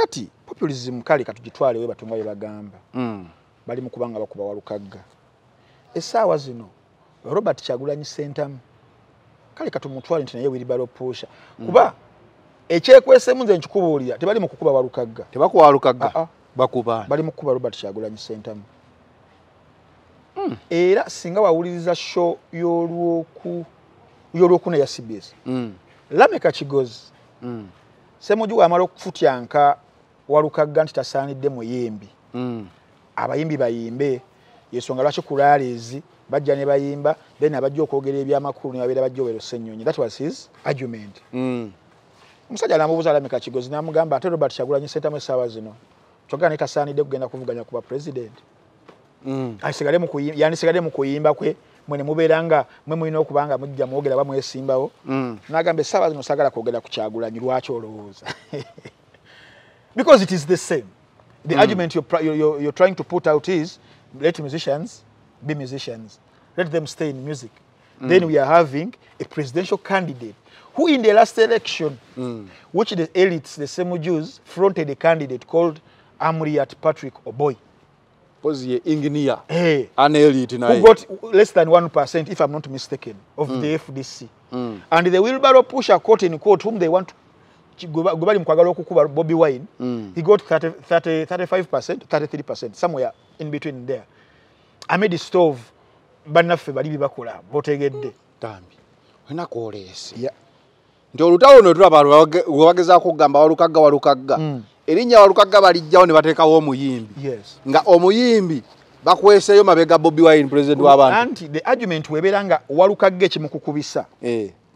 Kakati populism kale katugitwale we batunga bye bagamba. Bali mu kubanga bakuba Walukagga. Essaawa zino Robert Kyagulanyi Ssentamu kale katumutwale nti naye wheelbarrow pusher. Kuba ekyekwesemu nze nkikubuulira tebali mu kukuba Walukagga. Tebakuba Walukagga. Bakuba. Bali mu kukuba Robert Kyagulanyi Ssentamu. Era singa wawuliriza show y'olwokuna ya CBS. Lameka Kigozi. Ssemujju amala okufutyanka Walukagga nti tasaanidde muyimbi. Abayimbi bayimbe yesonga lwaki ku rallies bajja ne bayimba then abajja okwogera ebyamakulu ne babeera bajja Owero Ssennyonyi. That was his argument. Omusajja n'amubuuza Lameka Kigozi n'amugamba ate Robert Kyagulanyi Ssentamu essaawa zino kyokka ne tasaanidde kugenda kuvuganya kuba president. Yandisigale mu kuyimba kwe mwe ne mubeera nga mwe mulina okuba nga mujja mwogera bamwesimbawo. N'agamba essaawa zino saagala kwogera ku Kyagulanyi lwaki olowooza? Because it is the same. The argument you're trying to put out is let musicians be musicians. Let them stay in music. Then we are having a presidential candidate who in the last election, which the elites, the same Jews, fronted a candidate called Amriat Patrick Oboy. Engineer. Hey, an elite who got less than 1%, if I'm not mistaken, of the FDC. And the wheelbarrow pusher, quote in quote, whom they want to Bobi Wine, he got 35%, 33%, somewhere in between there. Ahmed Stove, bannaffe bali bibakola, botegedde. Tambi. Olina kwoleese. Yeah. Nti olutalo luno tulaba lwe bagezaako okugamba Walukagga Walukagga. Erinnya Walukagga balijjawo ne bateekawo omuyimbi. Yes. Nga omuyimbi bakweseeyo mabega Bobi Wine president w'abantu. Anti the argument webeera nga Walukagga ekimukukubisa.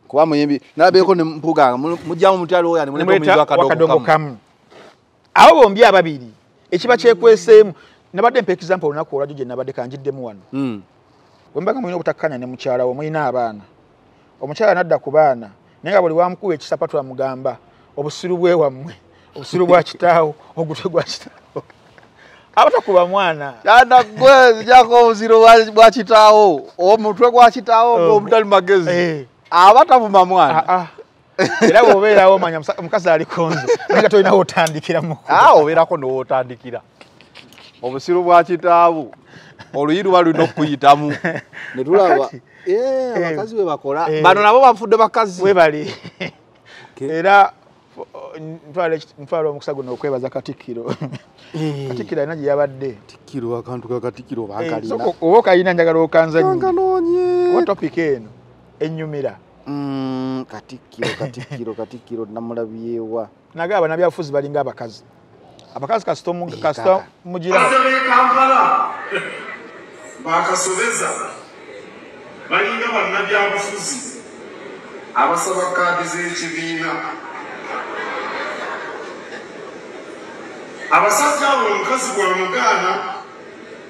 Kuba muyimbi nalabyeko ne Mpuuga mujjamu mutyalo oyo ne muleeta wakadongo kamu. Abo bombi ababiri ekiba kyekweseemu nabadde mpa example olunaku olwajjo gye nabadde kanjiddemu wano. Bwe mbaga mulina obutakkanya ne mukyala wo mulina abaana. Omukyala n'adda ku baana naye nga buli wamukuba ekisapatu amugamba obusiru bwe wammwe, obusiru bwa kitaawo, ogutwe gwa kitaawo. Abatakuba mwana. Kyanda gwe zijjako obusiru bwa kitaawo, omutwe gwa kitaawo omutali magezi. Abatavuma mwana. Era bw'obeerawo omanya omukazi ali konzo naye nga tolina w'otandikira mu. Obeerako n'w'otandikira. Obusiru bwa kitaawo oluyi luba lulina okuyitamu. Ne tulaba abakazi bwe bakola. Bano nabo bafudde bakazi. Webali. Era ntwala omukisa guno okwebaza Katikkiro. Katikkiro alina gye yabadde. Katikkiro akantu ka Katikkiro bankalina. Oba okayina njagala okanzannye. Nkanoonye. Oba topic eno ennyumira. Katikkiro Katikkiro Katikkiro namulabyewa. Nagaba bannabyabufuzi balinga abakazi. Abakazi kasita mugira. Kampala bakasobeza balinga bannabyabufuzi abasaba kaadi z'ekibiina. Abasajja abo omukazi bw'amugaana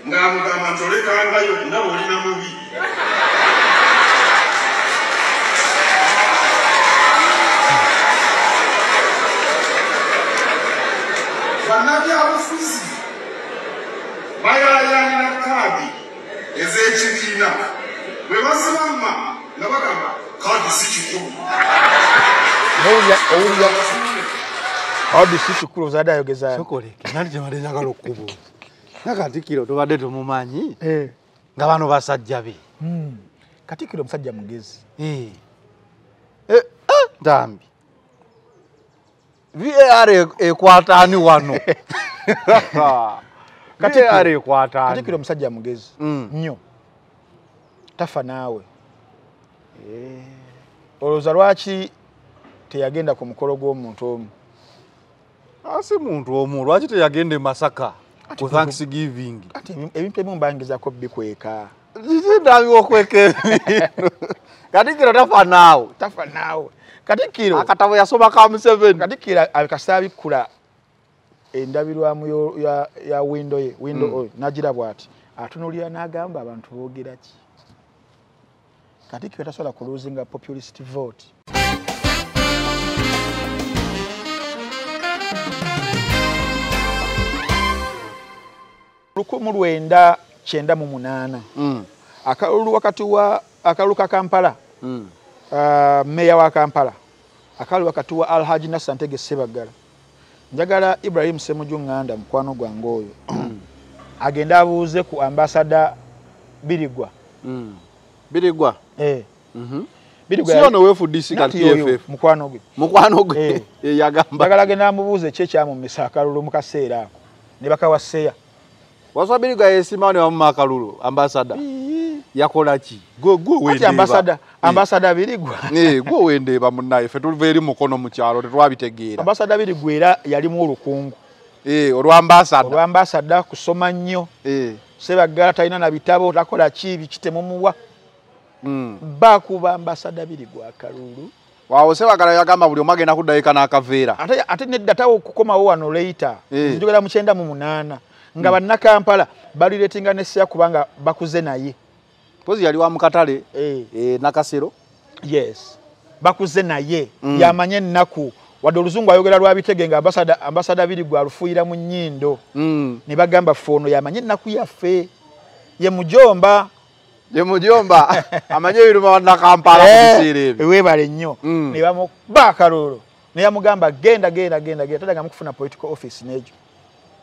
ng'amugamba nti olekangayo ndaba olina mubi. Bannabyabufuzi bayaayaanira kaadi ez'ekibiina bwe bazibamma nga bagamba kaadi si kikulu. Owulira kaadi si kikulu ozadde ayogeza. Sokoleke nali kyembadde njagala okukubuuza. Na Katikkiro tubadde tumumanyi nga bano basajja be. Katikkiro musajja mugezi. Ntambi. VAR ekwata ani wano? VAR ekwata ani? Katikkiro musajja mugezi nnyo. Tafa naawe. Olowooza lwaki teyagenda ku mukolo gw'omuntu omu? Si muntu omu, lwaki teyagenda e Masaka ku Thanksgiving? Ate ebintu ebimu mbangezaako bikweka. Kiki ndambi okweka ebintu? Katikkiro tafa naawe. Tafa naawe. Katikkiro akatabo yasoma ka Museveni. Katikkiro kasita abikkula endabirwamu ya window ye, window oyo n'agira bw'ati. Atunuulira n'agamba abantu boogera ki? Katikkiro tasobola ku losinga populist vote. 1998 akalulu wakati wa akalulu ka Kampala, meya wa Kampala, akalulu wakati wa Alhaji Nasser Ntege Ssebaggala Njagala Ibrahim Ssemujju Nganda, mukwano gwange oyo, agenda abuuze ku ambassador Birigwa. Birigwa? Eh. Birigwa si ono weFDC kati PFF. Mukwano gwe. Mukwano gwe. Yagamba. Njagala agenda amubuuze ki ekyamumisa akalulu mu kaseera ako. Ne bakawa Seya. Waswa Birigwa yeesimawo ne bamuma akalulu, ambassador. Yakola ki? Gwe wendeba. Ambassador, ambassador Birigwa. Gwe wendeba munnaye, ffe tuva eri Mukono mu kyalo tetwabitegeera. Ambassador Birigwa era yalimu olukungu. Olwa ambassador. Olwa ambassador kusoma nnyo. Ssebaggala talina na bitabo, takola ki, biki temumuwa. Bakuba ambassador Birigwa akalulu. Waawo Ssebaggala yagamba buli omu agenda kuddayo eka n'akaveera. Ate nedda tawo okukomawo wano later. Njogera mu 98 nga bannakampala baliretinga ne Seya kubanga bakuze naye. Pozi yali wa mukatale Nakasero. Yes. Bakuze naye. Yamanye ennaku. Wadde oluzungu ayogera lwa bitege nga ambassador Birigwa alufuuyira mu nnyindo. Ne bagamba ffe ono yamanye ennaku yaffe. Ye mujomba. Ye mujomba. Amanye ebiruma bannakampala mu biseera ebyo. Weebale nnyo. Ne bamukuba akalulu. Ne yamugamba genda genda genda genda. Taddangamu kufuna political office n'egyo.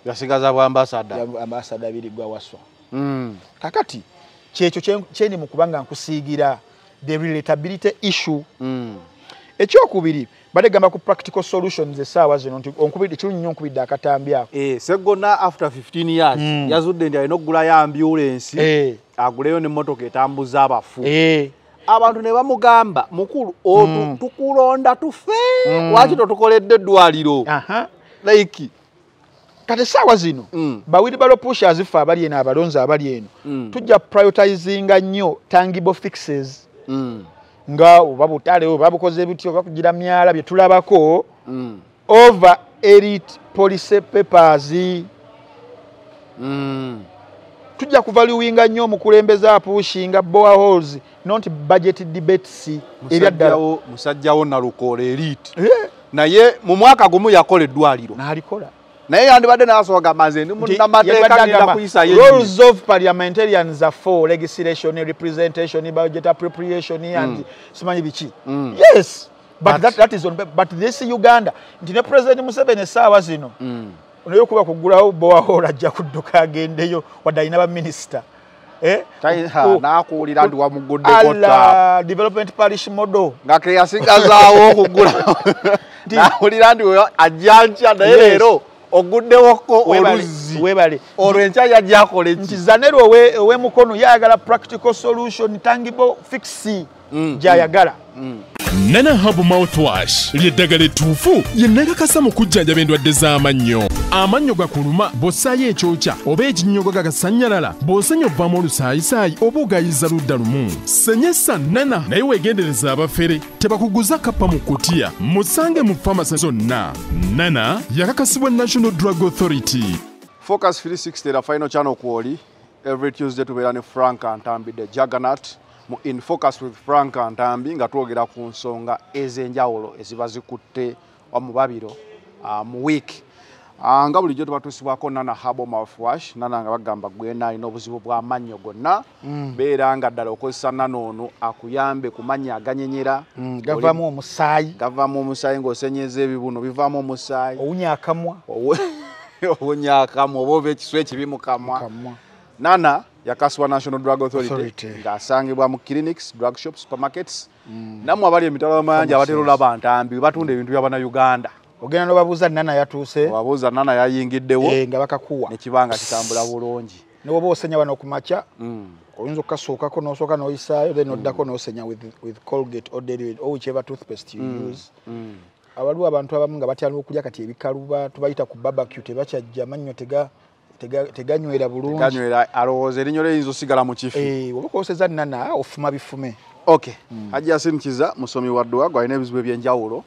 Yasigaza bwa ambassador. Ambassador Birigwa Waswa. Kakati kyekyo kyendi mu kubanga nkusiigira the relatability issue. Ekyokubiri badde gamba ku practical solutions essaawa zino nti onkubidde kirungi nnyo nkubidde akatambi ako. Sseggona after 15 years yazudde nti alina okugulayo ambulensi, aguleyo n'emmotoka etambuza abafu. Abantu ne bamugamba mukulu tukulonda tufe, lwaki totukoledde eddwaliro? Like kati essaawa zino ba wheelbarrow pushers ffe abali eno, abalonzi abali eno, tujja prioritizinga nnyo tangible fixes. Nga oba butale oba bukoze bityo oba kugira myala bye tulabako over elite policy papers. Tujja kuvaluinga nnyo omukulembeze apushinga boreholes, not budget debates. Ebyaddala musajjawo Nalukoola elite. Naye mu mwaka gumu yakola eddwaliro. N'alikola. Naye yandibadde n'asooka maze ndi munnamateeka ngenda kuyisayo. Roles of parliamentarians are four: legislation, representation, budget appropriation and simanyi biki. Yes, but that is on, but this Uganda nti ne President Museveni essaawa zino naye kuba kugulawo borehole ajja kudduka agendeyo wadde alina ba minisita. N'akuwulira nti wamuguddeko tta. Development parish model nga ke yasigazaawo okugula. N'awulira nti ajja nkya naye leero oguddewoko oluzzi. Webale. Olwo enkya yajja akola ki? Nti Zanero ow'emukono yayagala practical solution, tangible fix gy'ayagala. Nana Herbal Mouthwash ly'eddagala ettuufu lye nakakasa mu kujjanjaba endwadde z'amannyo. Amannyo gakuluma bw'ossaayo ekyokya oba ekinnyogo gagasannyalala, bw'osenya ovaamu olusaayisaayi oba ogayiza ludda lumu. Senyesa Nana naye weegendereza abafere tebakuguza kappa mu kutiya. Musange mu famasi zonna. Nana yakakasibwa National Drug Authority. Focus 360 era final channel kwoli. Every Tuesday tubeera ne Frank Ntambi the Juggernaut mu In Focus with Frank Ntambi nga twogera ku nsonga ez'enjawulo eziba zikutte omubabiro mu week. Nga bulijjo tubatuusibwako Nana Herbal Mouthwash. Nana nga bagamba gwena alina obuzibu bw'amannyo gonna, beera nga ddala okozesa Nana ono akuyambe ku mannyo aganyenyera, gavaamu omusaayi, gavaamu omusaayi ng'osenyeza ebibuno bivaamu omusaayi, owunya akamwa, owunya akamwa oba ova ekiswa ekibi mu kamwa. Nana yakasibwa National Drug Authority ng'asangibwa mu clinics, drug shops, supermarkets. Nammwe abali emitala y'amayanja abatera olaba Ntambi batunda ebintu by'Abannayuganda. Ogenda n'obabuuza Nana yatuuse, obabuuza Nana yayingiddewo nga bakakuwa nekibanga kitambula bulungi. Ne bw'oba osenya wano ku makya oyinza okukasookako n'osooka n'oyisaayo then oddako n'osenya with Colgate or Dairy or whichever toothpaste you use. Awaliwo abantu abamu nga batya n'okulya kati ebikaluba tubayita ku barbecue tebakyajja amannyo teganywera bulungi. Teganywera, alowooza erinnyo liyinza osigala mu kifi. Oba okozesa Nana ofuma bifume. Okay. Hajji Yasin Kiza musomi wa dduwa gw'alina ebizibu eby'enjawulo,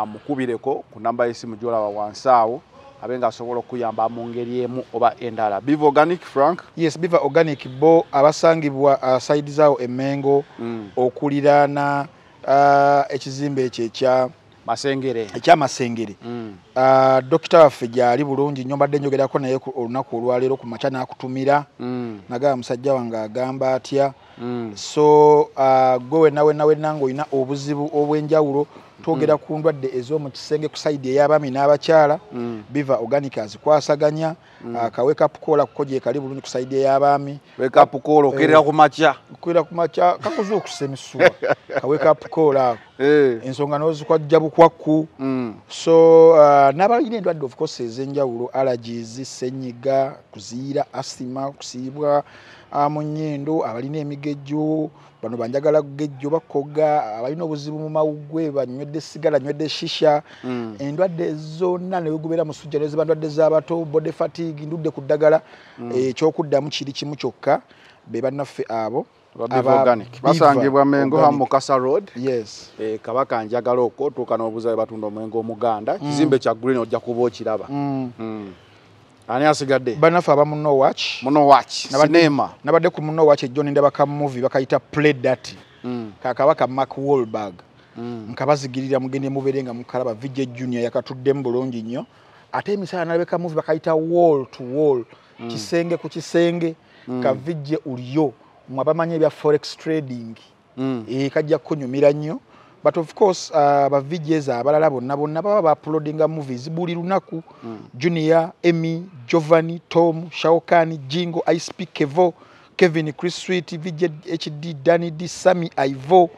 mukubireko ku namba y'essimu gy'olaba wansi awo abe ng'asobola okuyamba mu ngeri emu oba endala. Biva Organic, Frank? Yes, Biva Organic bo abasangibwa side zaawo e Mengo okuliraana ekizimbe ekyo ekya Masengere. Ekya Masengere. Dokita waffe gyali bulungi nnyo, mbadde njogerako naye olunaku olwaleero ku makya n'akutumira. Nagamba musajja wange agamba atya. So gwe wenna wenna wenna ng'olina obuzibu obw'enjawulo, twogera ku ndwadde ez'omu kisenge ku side ey'abaami n'abakyala, Biva Organic azikwasaganya. Ka wake up call kuko gye kali bulungi ku side ey'abaami. Wake up call okerera ku makya. Okerera ku makya kakuzuukusa emisuwa. Ka wake up call ako. Ensonga n'ozikwajja bukwakku. So n'abalina endwadde of course ez'enjawulo, allergies, ssenyiga, kuziira, asthma, kusiibwa mu nnyindo, abalina emigejjo, bano banjagala gejjo bakoga, abalina obuzibu mu mawuggwe, banywedde sigala, nywedde shisha, endwadde zonna ne gubeera musujja, ne ziba ndwadde z'abato, body fatigue, ndudde ku ddagala, ekyokuddamu kiri kimu kyokka, be bannaffe abo. Basangibwa Mengo ha Mukasa Road. Yes. Kabaka njagala okwo otuuka n'obuuza batunda omwenge omuganda, kizimbe kya green ojja kuba okiraba. Ani asigadde? Bannaffe aba Muno Watch. Muno Watch. Sinema. Nabadde ku Muno Watch ejjo ne ndaba ka movie bakayita Play Dirty. Ka kabaka Mark Wahlberg. Nkabazigirira mugende mubeere nga mukalaba. VJ Junior yakatuddemu bulungi nnyo. Ate emisana nalabye ka movie bakayita Wall to Wall. Kisenge ku kisenge. Ka VJ Uliyo. Mwe abamanyi ebya forex trading. Kajja kunyumira nnyo. But of course, ba VJs abalala bonna bonna baba ba uploadinga movies buli lunaku. Junior, Emmy, Giovanni, Tom, Shaokani, Jingo, ISP, Kevo, Kevin, Chris Sweet, VJ HD, Danny D, Sammy, Ivo,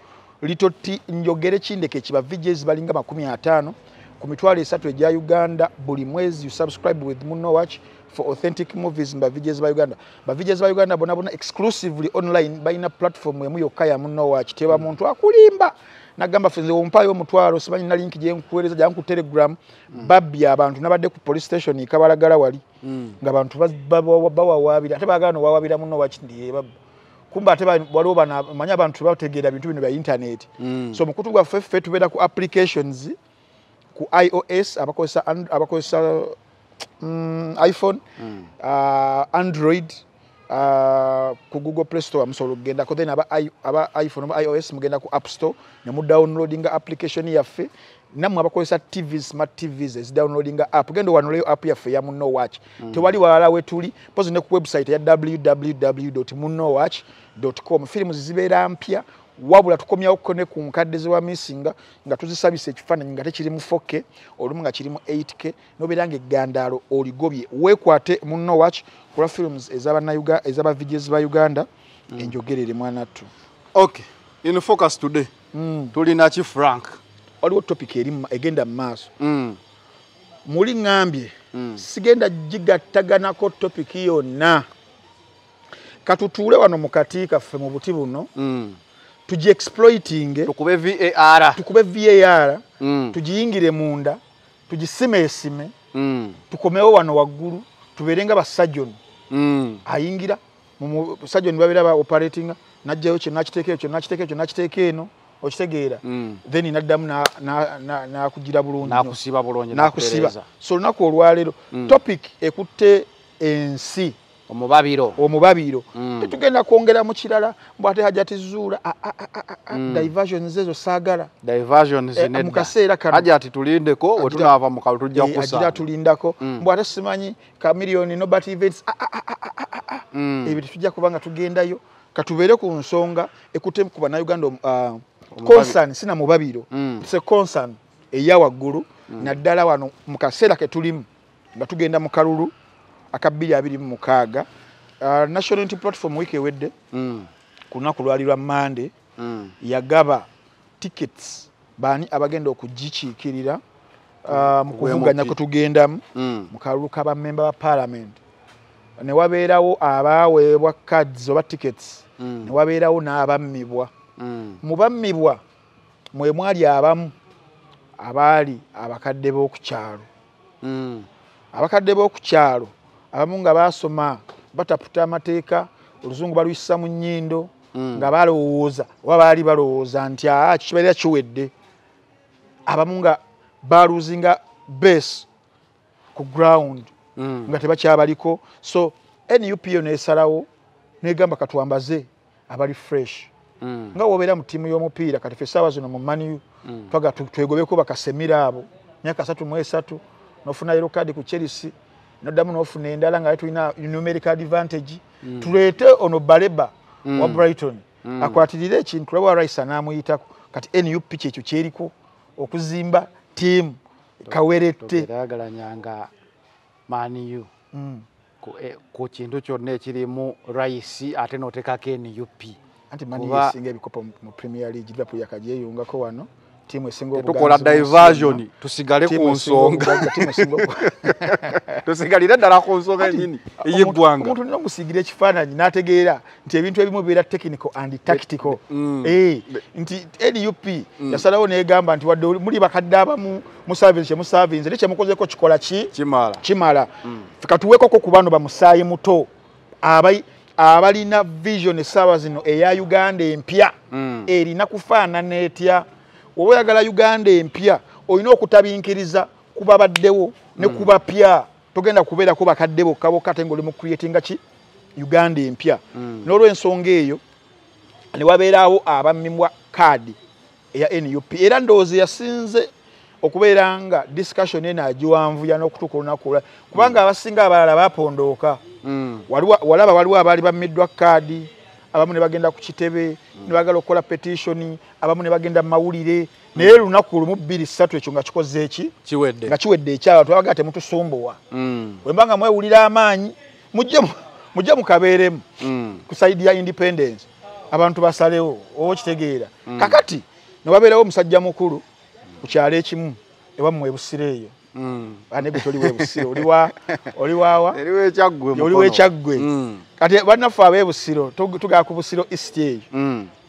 Little T, njogere kindeke kiba VJs balinga 50 ku mitwalo 3 egya Uganda buli mwezi. You subscribe with Muno Watch for authentic movies mba VJs ba Uganda. Ba VJs ba Uganda bona bona exclusively online balina platform emu yokka ya Muno Watch. Teba muntu akulimba nagamba fenze ompayo omutwalo simanyi na link gye nkuweereza jangu ku Telegram. Babbi abantu nabadde ku police station e Kabalagala wali nga abantu bawawaabira ate baagala nowawaabira Muno Watch ndi babba. Kumba ate waliwo bano manyi abantu bategeera bintu bino bya internet. So mukutu gwaffe ffe tubeera ku applications ku iOS, abakozesa iPhone, Android, ku Google Play Store musobola okugendako. Then aba iPhone oba iOS mugenda ku App Store ne mu downloadinga application yaffe. Nammwe abakozesa TVs, smart TVs ezidownloadinga app, genda owanuleyo app yaffe ya Muno Watch. Tewali walala wetuli pozi ne ku website ya www.munowatch.com. Firimu zibeera mpya, wabula tukomyawo ne ku nkadde ze wamisinga nga tuzisabisa ekifaananyi nga tekiri mu 4K, olumu nga kiri mu 8K, n'obeera nga eggandaalo oligobye. Weekwate Muno Watch kulwa films ez'aba VJs ba Uganda. Enjogerere mwanattu. Okay, in focus today tulina ki, Frank? Waliwo topic eri egenda mu maaso. Muli ŋŋambye sigenda gigattaganako topic yonna. Katutuule wano mu kati kaffe mu buti buno, tugi exploiting, tukube VAR, tukube VAR, tugiyingire munda, tugisimeesime, tukomewo wano waggulu, tubeere nga basajjoni. Ayingira sajjoni babeera ba operatinga, najjayo kye nakiteeka ekyo, nakiteeka ekyo, nakiteeka eno, okitegeera? Then naddamu nakugira bulungi, nakusiba bulungi, nakusiba. So olunaku olwaleero topic ekutte ensi, omubabiro. Omubabiro. Tetugenda kwongera mu kirala mbw ate Hajati Zuula, diversions ezo saagala. Diversions mu kaseera kano. Hajati tulindeko, we tunaava mu kalulu tujja kusanga. Agira tulindako. Mbw ate simanyi Chameleone, Nobert events, ebyo tetujja kuba nga tugendayo. Katubeere ku nsonga ekutte ku bannayuganda, concern, sina mubabiro. It's a concern eya waggulu, naddala wano mu kaseera ke tulimu nga tugenda mu kalulu aka 2026. National Unity Platform wiiki ewedde ku lunaku lwali lwa Mande yagaba tickets baani abagenda okugikiikirira mu kuvuganya kwe tugendamu mu kalulu k'abammemba ba parliament. Ne wabeerawo abaaweebwa cards oba tickets, ne wabeerawo n'abammibwa. Mu bammibwa mwe mwali abamu abaali abakadde b'oku kyalo. Abakadde b'oku kyalo abamu nga baasoma bataputa amateeka, oluzungu baluyisa mu nnyindo, nga balowooza oba baali balowooza nti aa kibeera kiwedde. Abamu nga baluzinga base ku ground, nga tebakyabaliko. So NUP yo nesalawo negamba katwambaze abali fresh. Nga wobeera mu ttiimu y'omupiira, kati ffe essaawa zino mu Man U twaga twegobeko bakasemira abo myaka 33, nofuna yellow card ku Chelsea, noddamu nofuna endala nga tulina numerical advantage. Tuleete ono Baleba wa Brighton akwatirire ekintu lwa Rice anamuyitako. Kati NUP kyekyo kyeriko okuzimba team kawerette teragalanyanga Man U ku kintu kyonna ekirimu Rice ate n'oteekako NUP. Anti Man U esinga ebikopo mu Premier League, Liverpool yakagyeyungako wano, tiimu esinga obuganzi. Tukola diversion, tusigale ku nsonga. Tusigalire ddala ku nsonga yennyini ey'eggwanga. Omuntu olina omusiigira ekifaananyi n'ategeera nti ebintu ebimu bibeera technical and tactical. Nti NUP yasalawo n'egamba nti wadde muli bakadde abamu musavinze kye musavinze, naye kye mukozeeko kikola ki? Kimala. Katuweekoko ku bano bamusaayi muto abalina vision essaawa zino eya Uganda empya erina kufaanana etya. Oba oyagala Uganda empya olina okutabinkiriza kubabaddewo ne kubapya. Togenda kubeerako bakadde bokka bokka ate ng'oli mu creatinga ki Uganda empya. N'olw'ensonga eyo ne wabeerawo abammibwa kaadi eya NUP. Era ndowooza yasinze okubeera nga discussion eno agiwanvuya n'okutuuka olunaku olwa, kubanga abasinga abalala bapondooka. Walaba waliwo abaali bammiddwa kaadi, abamu ne bagenda ku kitebe ne bagala okukola petition, abamu ne bagenda mu mawulire, naye lunaku lumu 2 3 ekyo nga kikoze eki nga kiwedde ekyalo twabaga temutusumbuwa. Bwe mba nga mwewulira amaanyi mujje mukabeeremu ku side ya independence, abantu basalewo oba okitegeera. Kakati ne wabeerawo omusajja mukulu ku kyalo ekimu ewammwe e Busiro eyo. Ane toli we Busiro, oli wawa oli w'Ekyaggwe. Kati bannaffe ab'e Busiro tugala ku Busiro East eyo.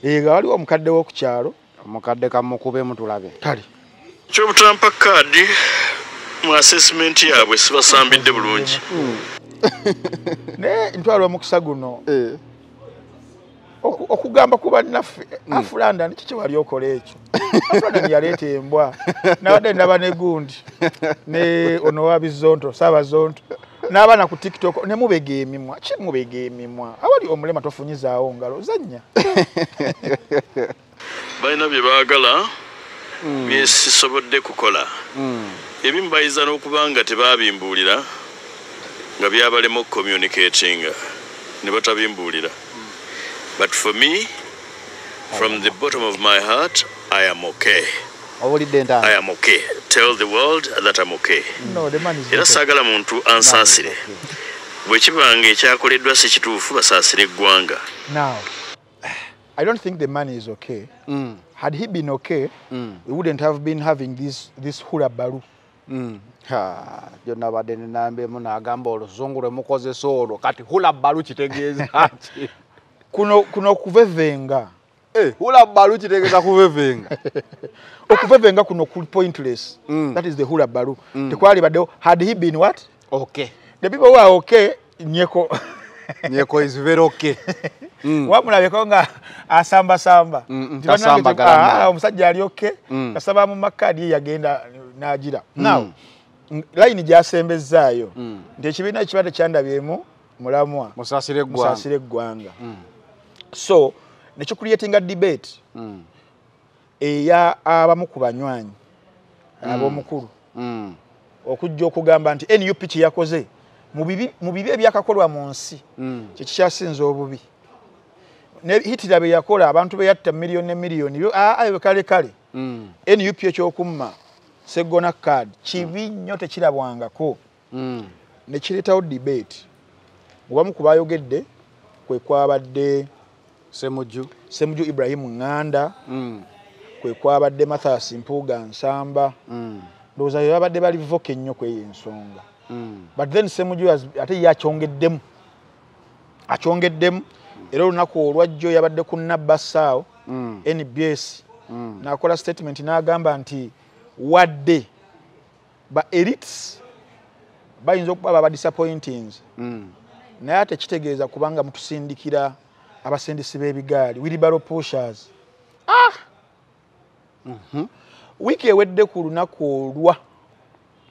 Nga waliwo omukadde w'oku kyalo. Omukadde kamukube mutulabe. Kale Kyobutampa kaadi mu assessment yaabwe sibasambidde bulungi. Naye ntwala omukisa guno okugamba ku bannaffe Afulanda kiki wali okola ekyo. Afulanda yaleeta embwa nabadde ndaba ne gundi ne ono wa Bizonto Saabazonto n'abaana ku TikTok ne mubega emimwa. Ki mubega emimwa? Awali omulema tofunyizaawo ngalo zannya. Balina bye baagala byesisobodde kukola. Ebimu bayinza n'okuba nga tebabimbuulira nga byabalema okucommunicatinga ne batabimbuulira. But for me, from the bottom of my heart, I am okay. I am okay. Tell the world that I'm okay. No, the man is Era saagala muntu ansaasire. Bwe kibanga ekyakoleddwa si kituufu basaasire eggwanga. Now, I don't think the man is okay. Had he been okay, we wouldn't have been having this hula balu. Byonna badde nenambemu n'agamba oluzungu lwe mukozesa olwo kati hula balu kitegeeza ki? Kuno kuvevenga. Hula balu kitegeeza kuvevenga. Okuvevenga kuno ku pointless. That is the hula balu. Tekwali baddewo. Had he been what? Okay. The people who are okay, Nyeko. Nyeko is very okay. Wamulabeko nga asamba samba. Omusajja ali okay. Kasaba mu makadi ye yagenda n'agira. Now, line gyasembezaayo nti ekibiina kiba tekyandabyemu mulamwa musaasire eggwanga. So nekikucreatinga debate eya abamu ku banywanyi ab'omukulu okujja okugamba nti NUP kye yakoze mu bibi ebyakakolwa mu nsi kye kikyasinze obubi. Ne Hitler bye yakola abantu be yatta miliyoni ne miliyoni kale kale. NUP ekyokumma Ssegona card kibi nnyo tekirabwangako. Ne kireetawo debate. Obamu ku baayogedde kwe kwabadde Ssemujju Ibrahim Nganda, kwe kwabadde Mathias Mpuuga Nsamba. Ndowooza be babadde bali voka ennyo ku eyo ensonga. But then Ssemujju ate ye akyongeddemu era olunaku olwajjo yabadde ku Nabbassaawo NBS n'akola statement n'agamba nti wadde ba elites bayinza okuba baba disappointings naye ate kitegeeza kubanga mutusindikira abasindisi b'ebigaali wheelbarrow pushers. Wiiki ewedde ku lunaku olwa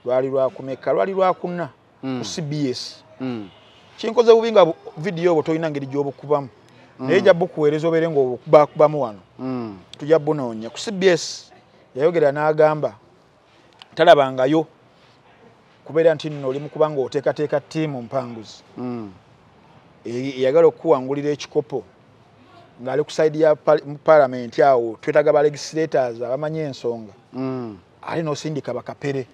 lwali lwakumeka lwali lwakuna ku CBS. Kinkoze bubi nga vidiyo obwo tolina ngeri gy'obukubamu naye jja bukuweereza obeere ng'obukubakubamu wano. Tujja bunoonya. Ku CBS yayogera n'agamba talabangayo kubeera nti nno oli mu kuba ng'oteekateeka ttiimu mpanguzi eyagala okukuwangulira ekikopo Ng'ali ku side ya parliament awo, twetaaga ba legislators abamanyi ensonga. Ali n'osindika bakapere.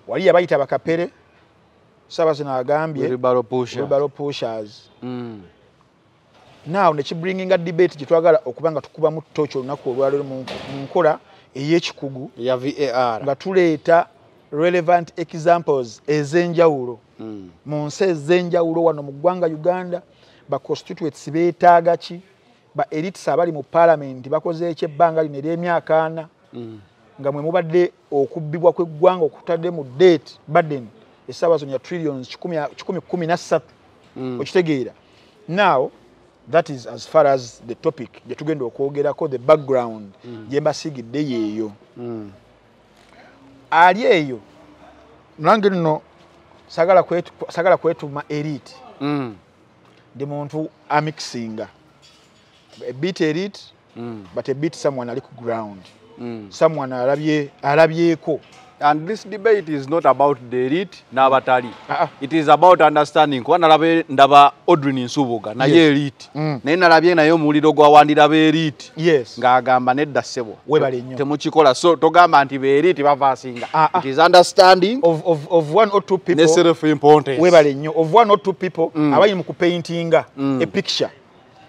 Wali yabayita bakapere, saba zino agambye wheelbarrow pushers. Now nekibringinga debate gye twagala okuba nga tukubamu torch olunaku olwaleero mu nkola ey'ekikugu ya VAR, nga tuleeta relevant examples ez'enjawulo mu nsi ez'enjawulo wano mu ggwanga Uganda. Ba constituents beetaaga ki? Ba elites abali mu parliament bakoze eki ebbanga lino ery'emyaka 4 nga mwe mubadde okubbibwa kw'eggwanga okutadde mu debt burden essaawa zino ya trillions 113. Okitegeera? Now that is as far as the topic gye tugenda okwogerako, the background gye mbasiigidde yeeyo. Ali eyo nange nno sagala kwetuma elite. Ndi muntu amixinga a bit elite, but a bit someone ali ku ground, someone alabyeko. And this debate is not about the elite n'abatali. It is about understanding. Kuba nalabye ndaba Audrey Nsubuga naye elite. Naye nalabye naye omuliro gwawandira be elite. Ng'agamba nedda ssebo. Webale nnyo. Temukikola. So togamba nti be elite bavaasinga. It is understanding of one or two people. Ne self importance. Webale nnyo. Of one or two people abali mu kupaintinga a picture.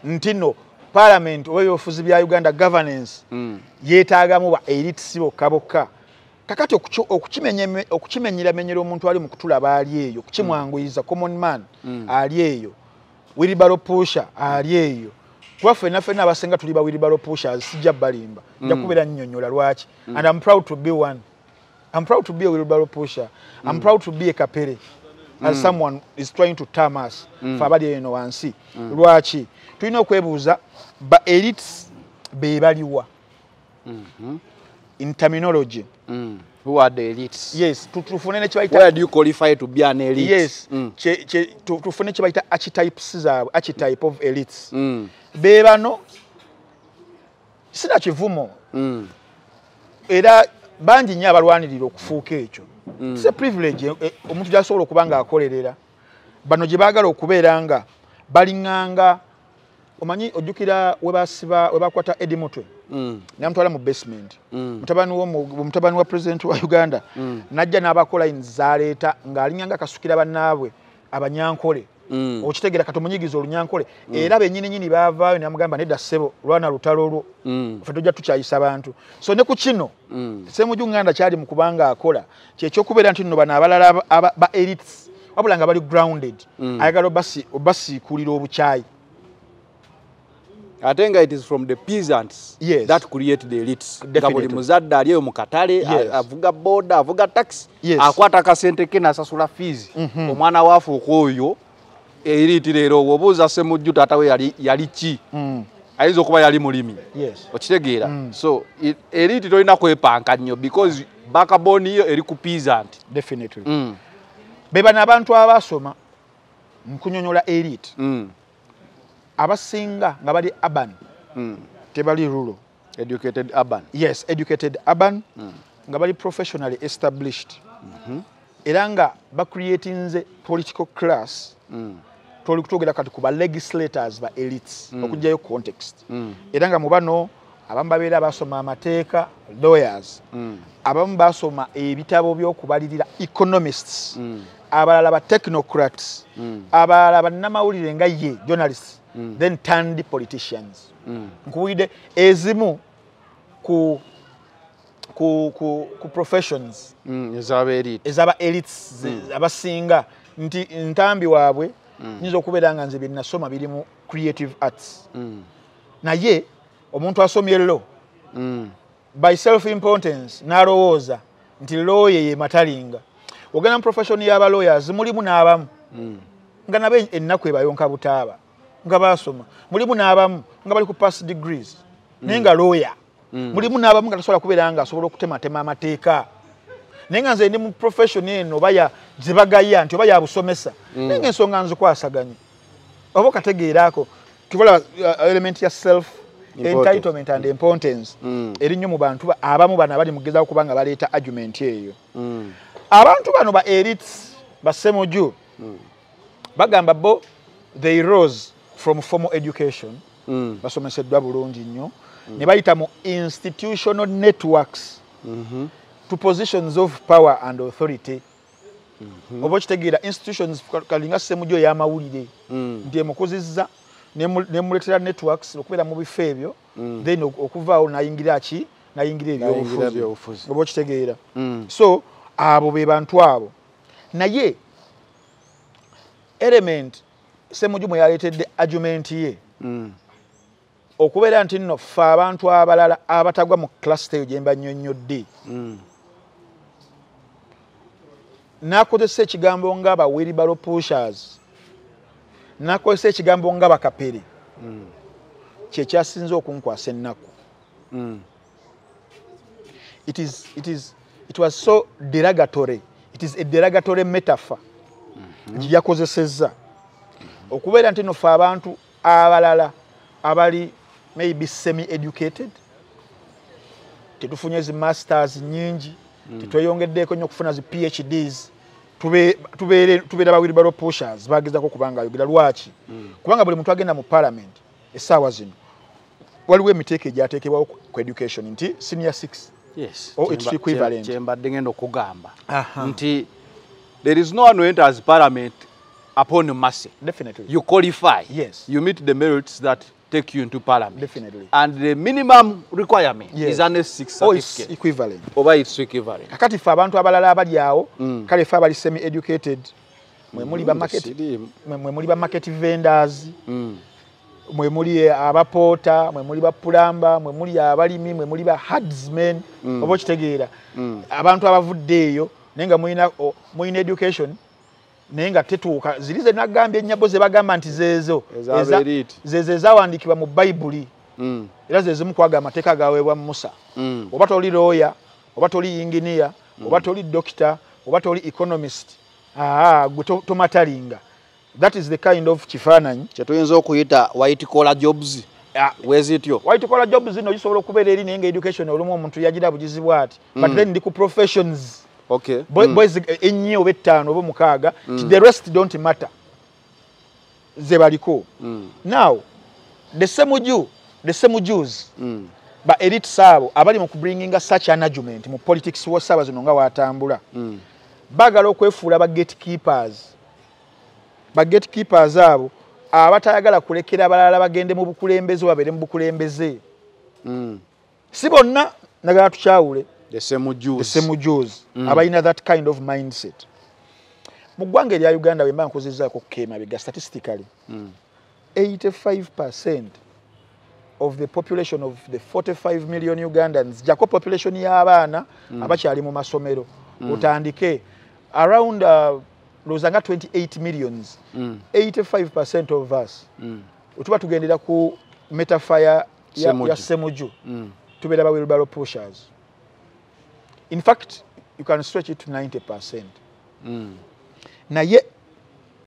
Nti no parliament oba ebyobufuzi bya Uganda governance yeetaagamu ba elites bokka bokka. Kakati okukimenyeramenyera omuntu ali mu kutulaba ali eyo, okukimwanguyiza common man ali eyo, wheelbarrow pusher ali eyo, kuba ffenna ffenna abasinga tuli ba wheelbarrow pushers, sijja balimba, nja kubeera nnyonnyola lwaki. And I'm proud to be one. I'm proud to be a wheelbarrow pusher. I'm proud to be a kapere, as someone is trying to term us, fe abali eno wansi. Lwaki tulina okwebuuza ba elites be baliwa in terminology. Who are the elites? Yes, tufune ne kyebayita, where do you qualify to be an elite? Yes, tufune kyebayita archetypes zaabwe, archetype of elites. Be bano sina kivumo. Era bangi nnyo abalwanirira okufuuka ekyo. It's a privilege omuntu gy'asobola okuba nga akolerera. Bano gye baagala okubeera nga balinganga, omanyi ojjukira we basiba, we bakwata Eddie Mutwe, namutwala mu basement, mutabani wa president wa Uganda, najja n'abakola zaleeta ng'alinganga akasukira bannaabwe abanyankole. Okitegeera? Kati omunyigiza olunyankole, era bennyini nnyini baavaayo ne bamugamba nedda ssebo, lwana lutalo lwo, ffe tojja tukyayisa bantu. So ne ku kino Ssemujju Nganda kyali mu kubanga akola kyekyokubeera nti nno bano abalala ba elites wabula nga bali grounded, ayagala obasiikulira obukyayi. Ate nga it is from the peasants that create the elites. Nga buli muzadde ali eyo mu katale, avuga boda, avuga taxi, akwata akasente ke n'asasula fees, omwana waafuuka oyo elite. Leero bw'obuuza Ssemujju taata we yali ki, ayinza okuba yali mulimi. Okitegeera? So elite tolina kwepanka nnyo because backbone yo eri ku peasant. Definitely. Be bano abantu abasoma nkunyonyola elite, abasinga nga bali urban, tebali rural. Educated urban. Yes, educated urban, nga bali professionally established, era nga bacreatinze political class. Toli kutwogera kati ku ba legislators ba elites, okuggyayo context, era nga mu bano abamu babeera basoma amateeka, lawyers, abamu basoma ebitabo by'okubalirira, economists, abalala ba technocrats, abalala bannamawulire nga ye journalists, then turned politicians. Nkuwulidde ezimu ku professions ezaba elite. Ezaba elites abasinga nti ntambi waabwe nyinza okubeera nga nze bye nasoma biri mu creative arts, naye omuntu asomye law, by self importance n'alowooza nti law ye ye matalinga. Ogenda mu profession y'aba lawyers, mulimu n'abamu nga nabo ennaku ebayonka butaaba nga basoma, mulimu n'abamu nga bali ku pass degrees naye nga lawyer, mulimu n'abamu nga tasobola kubeera nga asobola okutematema amateeka, naye nga nze ndi mu profession eno oba ya zebagaya nti oba ya busomesa, naye nga ensonga nzikwasaganye oba okategeerako. Tukola element ya self entitlement and importance eri nnyo mu bantu abamu bano abali mugezaako kuba nga baleeta argument eyo. Abantu bano ba elites ba Ssemujju bagamba bo they rose from formal education. Basomeseddwa bulungi nnyo. Ne bayita mu institutional networks to positions of power and authority. Oba okitegeera, institutions kalinga Ssemujju ey'amawulire nti emukuzizza nemuleetera networks okubeera mu bifo ebyo, then okuvaawo nayingira ki, nayingira ebyobufuzi. Oba okitegeera? So abo be bantu abo. Naye element Ssemujju mwe yaleetedde argument ye okubeera nti nno ffe abantu abalala abatagwa mu cluster eyo gye mba nnyonnyodde, n'akozesa ekigambo nga ba wheelbarrow pushers, n'akozesa ekigambo nga bakapere, kyekyasinze okunkwasa ennaku. It was so derogatory. It is a derogatory metaphor gye yakozesezza okubeera nti nno ffe abantu abalala abali maybe semi educated, tetufunye zi masters nyingi, tetweyongeddeeko nnyo okufuna zi PhDs, tubeera ba wheelbarrow pushers. Bagezako kubanga ayogera lwaki? Kubanga buli muntu agenda mu parliament essaawa zino, waliwo emiteeko egyateekebwawo ku education nti senior 6 or its equivalent. Kyembadde ngenda okugamba nti there is no one who enters parliament upon mercy. Definitely. You qualify. Yes. You meet the merits that take you into parliament. Definitely. And the minimum requirement is an S6 or its certificate. equivalent. Oba its equivalent. Kakati ffe abantu abalala abali awo, kale ffe abali semi educated, mwe muli ba market, mwe muli ba market vendors, mwe muli abapoota, mwe muli ba plumber, mwe muli abalimi, mwe muli ba herdsmen. Oba okitegeera? Abantu abavudde eyo naye nga mulina education naye nga tetuuka ziri ze nagambye ennyabo ze bagamba nti zeezo Eza elite. Zezo ezawandiikibwa mu Bayibuli, era ze zimu kwaga amateeka agaweebwa Musa. Oba toli lawyer, oba toli engineer, oba toli doctor, oba toli economist, aa, gwe tomatalinga. That is the kind of kifaananyi kyetuyinza okuyita white collar jobs. Wezityo white collar jobs zino zisobola okubeera eri, naye nga education olumu omuntu yagira bugizibwa ati, but then ndi ku professions boys ennye oba ettaano oba mukaaga, the rest don't matter, ze baliko. Now the Ssemujjus, ba elites abo abali mu kubringinga such an argument mu politics wa ssaawa zino nga watambula, baagala okwefuula ba gatekeepers. Ba gatekeepers abo abatayagala kulekera abalala bagende mu bukulembeze, babeere mu bukulembeze. Si bonna, nagala tukyawule. The Ssemujjus. The Ssemujjus abalina that kind of mindset mu ggwanga erya Uganda. Bwe mba nkozezzaako okukeemabega statistically, 85% of the population of the 45 million Ugandans, jako population y'abaana abakyali mu masomero, otandike around ndowooza nga 28 millions, 85% of us, tuba tugendera ku metaphor ya Ssemujju. Ssemujju, tubeera ba wheelbarrow pushers. In fact, you can stretch it to 90%. Naye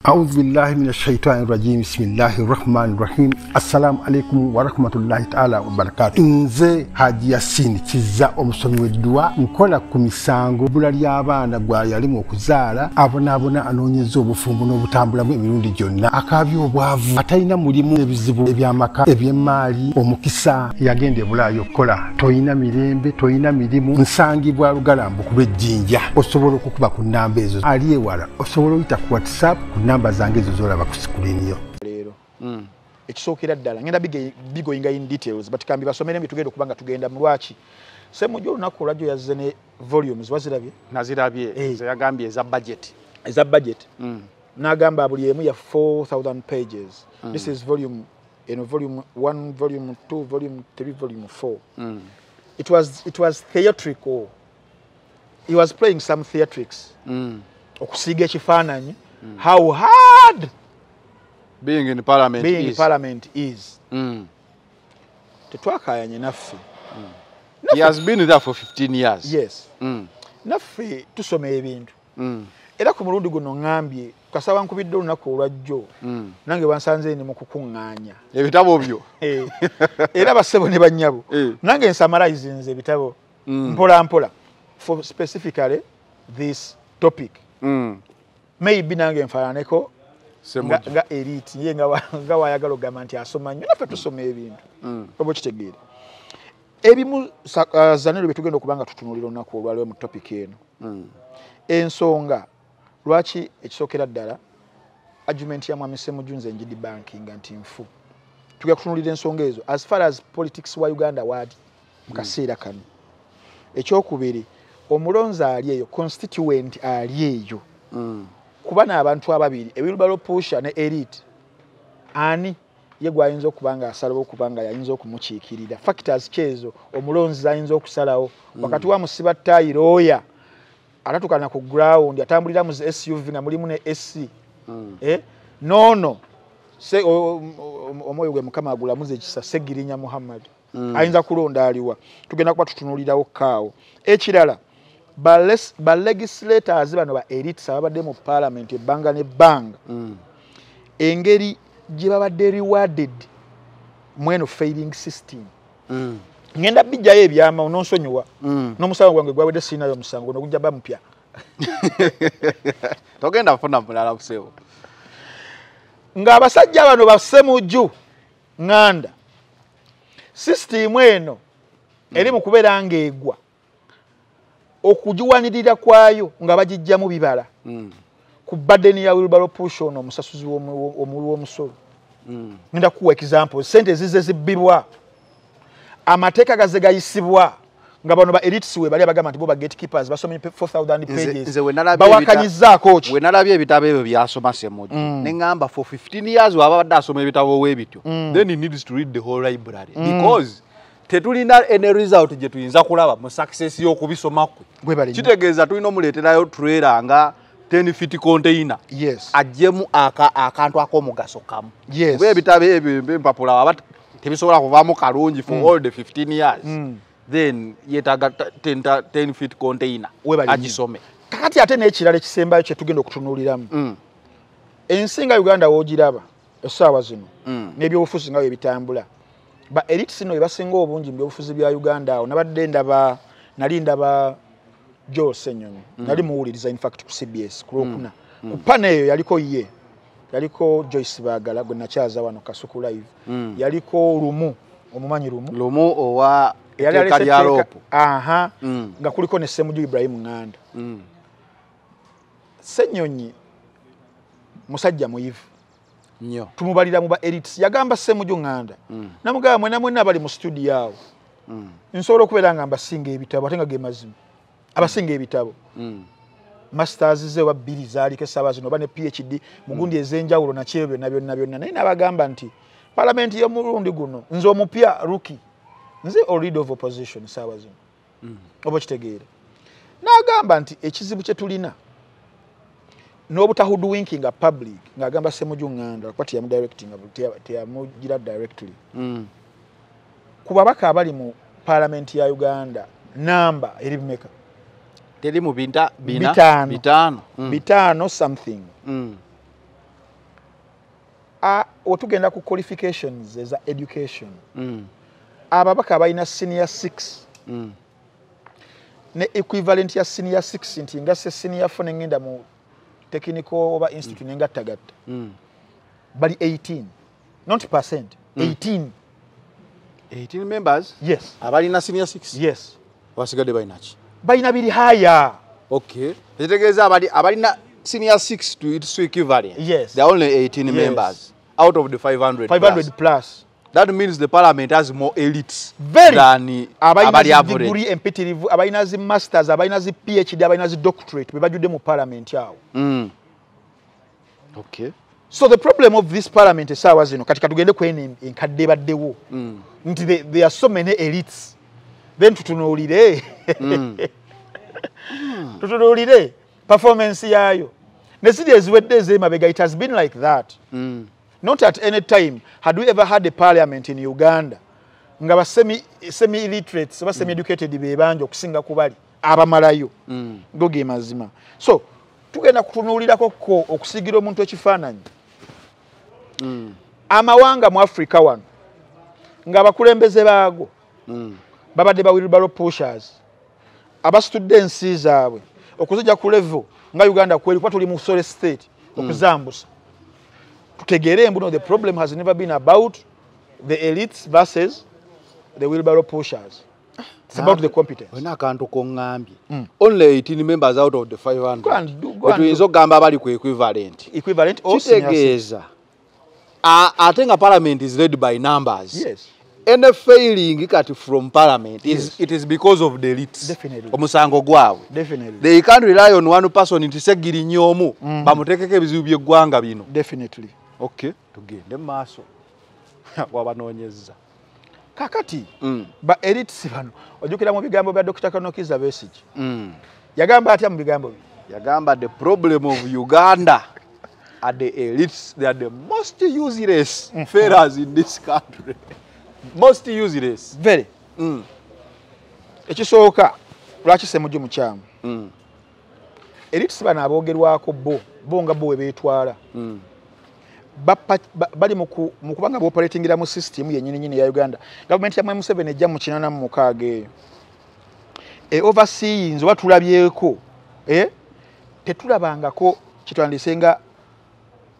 أعوذ بالله من الشيطان الرجيم، بسم الله الرحمن الرحيم. السلام عليكم ورحمة الله تعالى وبركاته. Nze Haji Yasin Kizza, omusomi w'edduwa. Nkola ku misango, bbula ly'abaana, gwa yalimu okuzaala, abonaabona, anoonyeza obufumbo n'obutambulamu emirundi gyonna, akaabya obwavu, atalina mulimu, ebizibu eby'amaka, eby'emmaali, omukisa, yagenda ebulaayo okukola, toyina mirembe, toyina mirimu. Nsangibwa Lugalambu ku lw'Ejjinja. Osobola okukuba ku nnamba ezo. Ali ewala osobola oyita ku WhatsApp ku namba zange ezo zolaba ku screen yo. Leero ekisookera ddala ngenda bigoinga in details, but kambi basomere bye tugenda okuba nga tugenda mu. Lwaki Ssemujju olunaku olwajjo yazze ne volumes? Wazirabye? Nazirabye. Ze yagambye eza budget. Eza budget. N'agamba buli emu ya 4000 pages. This is volume eno, volume 1, volume 2, volume 3, volume 4. It was theatrical. He was playing some theatrics okusiiga ekifaananyi how hard being in parliament being in is. parliament is. Tetwakayanye naffe. He has been there for 15 years. Yes. Naffe tusoma ebintu. Era ku mulundi guno ŋŋambye kasaba nkubidde olunaku olwajjo, nange bansanze ndi mu kukuŋŋaanya ebitabo byo. Era bassebo ne bannyabo, nange nsummarizinze ebitabo mpola mpola for specifically this topic. Maybe nange nfaananeko. Nga elite ye nga wayagala ogamba nti asoma nnyo, naffe tusoma ebintu. Oba okitegeera. Ebimu Zanero bye tugenda okuba nga tutunuulira olunaku olwaleero mu topic eno. Ensonga lwaki ekisookera ddala argument ya Mwami Ssemujju nze ngidebunkinga nti nfu. Tugenda kutunuulira ensonga ezo as far as politics wa Uganda waadi mu kaseera kano. Ekyokubiri, omulonzi ali eyo, constituent ali eyo, kuba n'abantu ababiri, wheelbarrow pusher ne elite, ani ye gwayinza okuba nga asalawo okuba nga yayinza okumukiikirira? Factors kyezo omulonzi ayinza okusalawo wakati wa musiba ttaayi looya atatukana ku ground, atambulira mu SUV nga mulimu ne SC, noono omwoyo gwe Mukama agulamuze ekisa, Segirinya Muhammad, ayinza kulonda aliwa? Tugenda kuba tutunuulirawo kaawo. Ekirala, ba legislators bano ba elites ababadde mu parliament ebbanga n'ebbanga, engeri gye babadde rewarded mweno failing system. Ngenda bijjayo ebyama, ononsonyiwa, n'omusango gwange gwawedde, siinayo omusango guno gujja ba mupya. Togenda kufuna mulala busewo. Ng'abasajja bano bassemujju ŋŋanda, sisitimu eno eri mu kubeera ng'egwa, okugiwanirira kwayo nga bagijjamu bibala ku burden ya wheelbarrow push ono omusasuzi omuwi w'omusolo. Ngenda kuwa example, sente zize zibbibwa, amateeka gaze gayisibwa nga bano ba elites we bali abagamba nti bo ba gatekeepers basomye 4000 pages. Nze we nalabye Bawakanyizaako ki? We nalabye ebitabo ebyo byasoma Ssemujju, ne ŋŋamba for 15 years waba abadde asoma ebitabo weebityo, then he needs to read the whole library, because tetulina any result gye tuyinza kulaba mu success y'okubisoma kwe. Gwebale nnyo. Kitegeeza tulina omuleeterayo trailer nga 10 feet container, aggyemu akantu ak'omugaso kamu. Kuba ebitabo ebyo empapula aba tebisobola kuvaamu kalungi for all the 15 years, then yeetaaga 10 feet container Webale nnyo. agisome. Kakati ate n'ekirala ekisembayo kye tugenda okutunuuliramu, ensi nga Uganda woogiraba essaawa zino n'ebyobufuzi nga bwe bitambula, ba elites nno be basinga obungi mu byobufuzi bya Uganda. Awo nabadde ndaba, nali ndaba Joel Ssenyonyi, nali muwuliriza in fact ku CBS ku Lwokuna. Ku panel eyo yaliko ye, yaliko Joyce Bagala gwe nakyaza wano Kasuku Live, yaliko Lumu, omumanyi Lumu? Lumu owa Eyali etteeka alese lya etteeka. LOP. Aha. Nga kuliko ne Ssemujju Ibrahim Nganda. Ssenyonyi musajja muyivu nnyo, tumubalira mu ba elites. Yagamba Ssemujju Nganda, namugamba, "Mwena mwena abali mu studio awo, nsobola okubeera nga mbasinga ebitabo," ate nga ge mazima, abasinga ebitabo. Masters ze oba bbiri zaaliko essaawa zino, oba ne PhD mu gundi ez'enjawulo, nakyeyo byonna byonna byonna. Naye n'abagamba nti palamenti y'omulundi guno, nze omupya rookie, nze o leader of opposition essaawa zino, oba okitegeera. N'agamba nti ekizibu kye tulina n'obutahoodwinkinga public, ng'agamba Ssemujju Nganda kuba teyamudirectinga, teyamugira directly. Ku babaka abali mu palamenti ya Uganda, namba eri bimeka? Teri mu binta bina? Bitaano. Bitaano. Bitaano something. Wetugenda ku qualifications eza education, ababaka abalina senior 6 ne equivalent ya senior 6, nti nga se senior 4 nengenda mu technical oba institute nengattagatta, bali 18, not percent, 18. 18 members? Yes. Abalina senior 6? Yes. Basigadde balina ki? Balina biri haya. Okay, ekitegeeza abalina senior 6 to its equivalent, Yes. there are only 18 Yes. members out of the 500 500 plus. Plus. That means the parliament has more elites Very. than Abalina abali zi average. degree empitirivu, abalina zi masters, abalina zi PhD, abalina zi doctorate, be bajjudde mu parliament awo. So the problem of this parliament essaawa zino, kati katugende kweno enkadde ebaddewo, nti there are so many elites. Then tutunuulire performance yaayo ne ziri eziwedde ez'emabega. It has been like that. Not at any time had we ever had a parliament in Uganda nga ba semi illiterates oba semi educated be bangi okusinga ku bali abamalayo. Go ge mazima. So tugenda kutunuulirako ko okusigira omuntu ekifaananyi. Amawanga mu Africa wano ng'abakulembeze baago babadde ba wheelbarrow pushers abasitudde ensi zaabwe okuzijja ku level nga Uganda kweri, kuba tuli mu sorry state, okuzambusa. Tutegeere mbuno the problem has never been about the elites versus the wheelbarrow pushers. It's about the competence. Olina akantu koŋŋambye. Only 18 members out of the 500. Tuyinza okugamba abali ku equivalent. Equivalent or senior. Kitegeeza ate nga parliament is led by numbers. Yes. Any failing kati from parliament is, Yes. it is because of the elites. Definitely. Omusango gwabwe. Definitely. They can't rely on one person nti Ssegirinya omu bamuteekeko ebizibu by'eggwanga bino. Definitely. Okay, tugende mu maaso. Wabanoonyezza. Kakati ba elites bano ojjukira mu bigambo bya Dr. Kanokiza Besigye. Yagamba atya mu bigambo bye? Yagamba the problem of Uganda are the elites. They are the most useless fellas in this country. Most useless. Very. Ekisooka lwaki Ssemujju mukyamu? Elites bano aboogerwako bo nga bo we beetwala. Bali mu kubanga booperatingira mu system yennyini nnyini ya Uganda. Gavumenti ya Mwami Museveni ejja mu 86 eyo. Overseeing oba tulabyeko tetulabangako kitwandise nga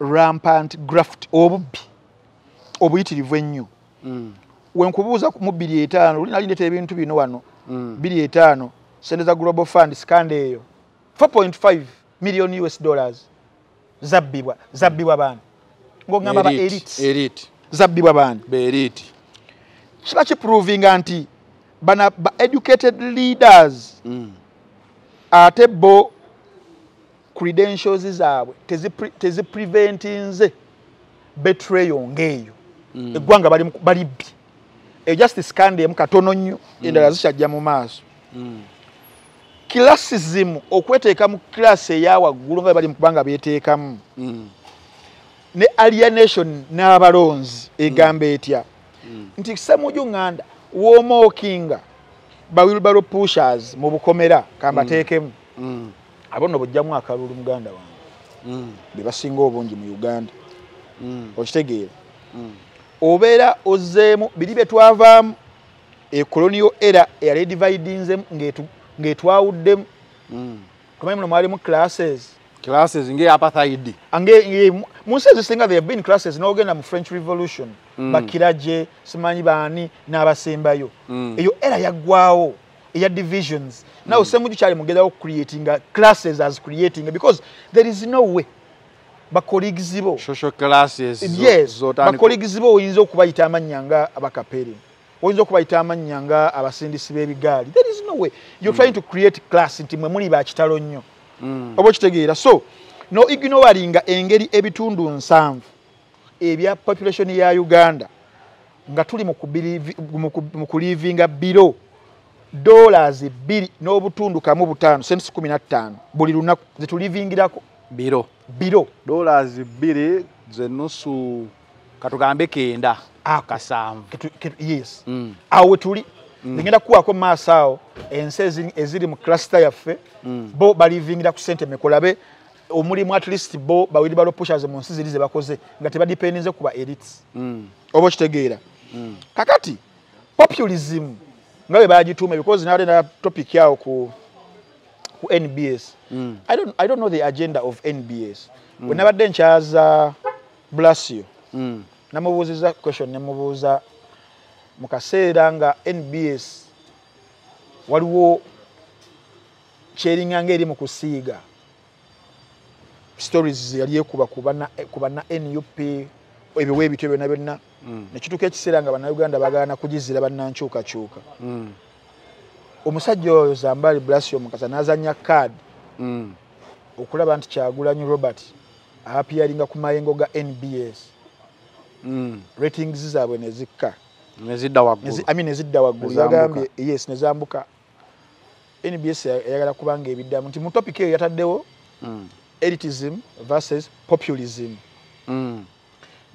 rampant graft, obubbi obuyitirivu ennyo. Wenkubuuza mu 2005 luli nali ndeeta ebintu bino wano. 2005 sente za Global Fund scandal eyo 4.5 million US dollars zabbibwa baani? Ng'ogamba ba elites. Elite. Zabbibwa baani? Be elite. Kiba kiprovinga nti bana ba educated leaders ate bo credentials zaabwe tezipreventinze betrayal ng'eyo. Eggwanga balibbi. Just scandal emu katono nnyo, endala zikyajja mu maaso. Classism, okweteeka mu class eya waggulu nga bali mu kubanga beeteekamu. Ne alienation n'abalonzi egamba etya nti Ssemujju Nganda w'omookinga ba wheelbarrow pushers mu bukomera kambateekemu. Abo nno bw'ojjamu akalulu muganda wange be basinga obungi mu Uganda. Okitegeera? Obeera ozzeemu biri bye twavaamu, ecolonial era eyali dividinzemu ng'etwawuddemu. Tumanyi muno mwalimu classes. Classes nge apartheid. Mu nsi ezisinga there have been classes, n'ogenda mu French Revolution, bakiraje simanyi baani n'abasembayo. Eyo era yaggwawo eya divisions. Now Ssemujju kyali mugezaako creating classes as creating, because there is no way ba colleagues bo social classes yes, ba colleagues bo oyinza okubayita amannya nga abakapere, oyinza okubayita amannya nga abasindisi b'ebigaali. There is no way you're trying to create class nti mwe muli ba kitalo nnyo. Oba okitegeera? So no ignoringa engeri ebitundu 70 ebya population ya Uganda nga tuli mu kulivinga below dollars 2.15 cents 15 buli lunaku zetulivingirako biro biro dollars 2 ze nusu katugambe 9 kasanvu. Yes. Awo tuli ngenda kuwako maaso awo ensi eziri mu cluster yaffe bo balivingira ku sente mekolabe omulimu at least bo ba wheelbarrow pushers mu nsi ziri ze bakoze nga tebadependinze kuba elites. Oba okitegeera? Kakati populism nga bwe bagituuma, because nabadde na topic yawo ku NBS. I don't know the agenda of NBS. Bwe nabadde nkyaza Blasio, namubuuziza question, nemubuuza mu kaseera nga NBS waliwo kyeringa ng'eri mu kusiiga stories yali ekuba ku banna NUP ebiwa ebityo byonna byonna, ne kituuka ekiseera nga bannayuganda bagaana kugizira bannankyukakyuka. Omusajja oyo Zambali Blasio Mukasa n'azannya card okulaba nti Kyagulanyi Robert appearinga ku mayengo ga NBS. Ratings zaabwe ne zikka, nezidda waggulu. I mean nezidda waggulu. Nezambuka. Yagambye yes, nezambuka. NBS eyagala kubanga ebiddamu nti mu topic eyo yataddewo elitism versus populism.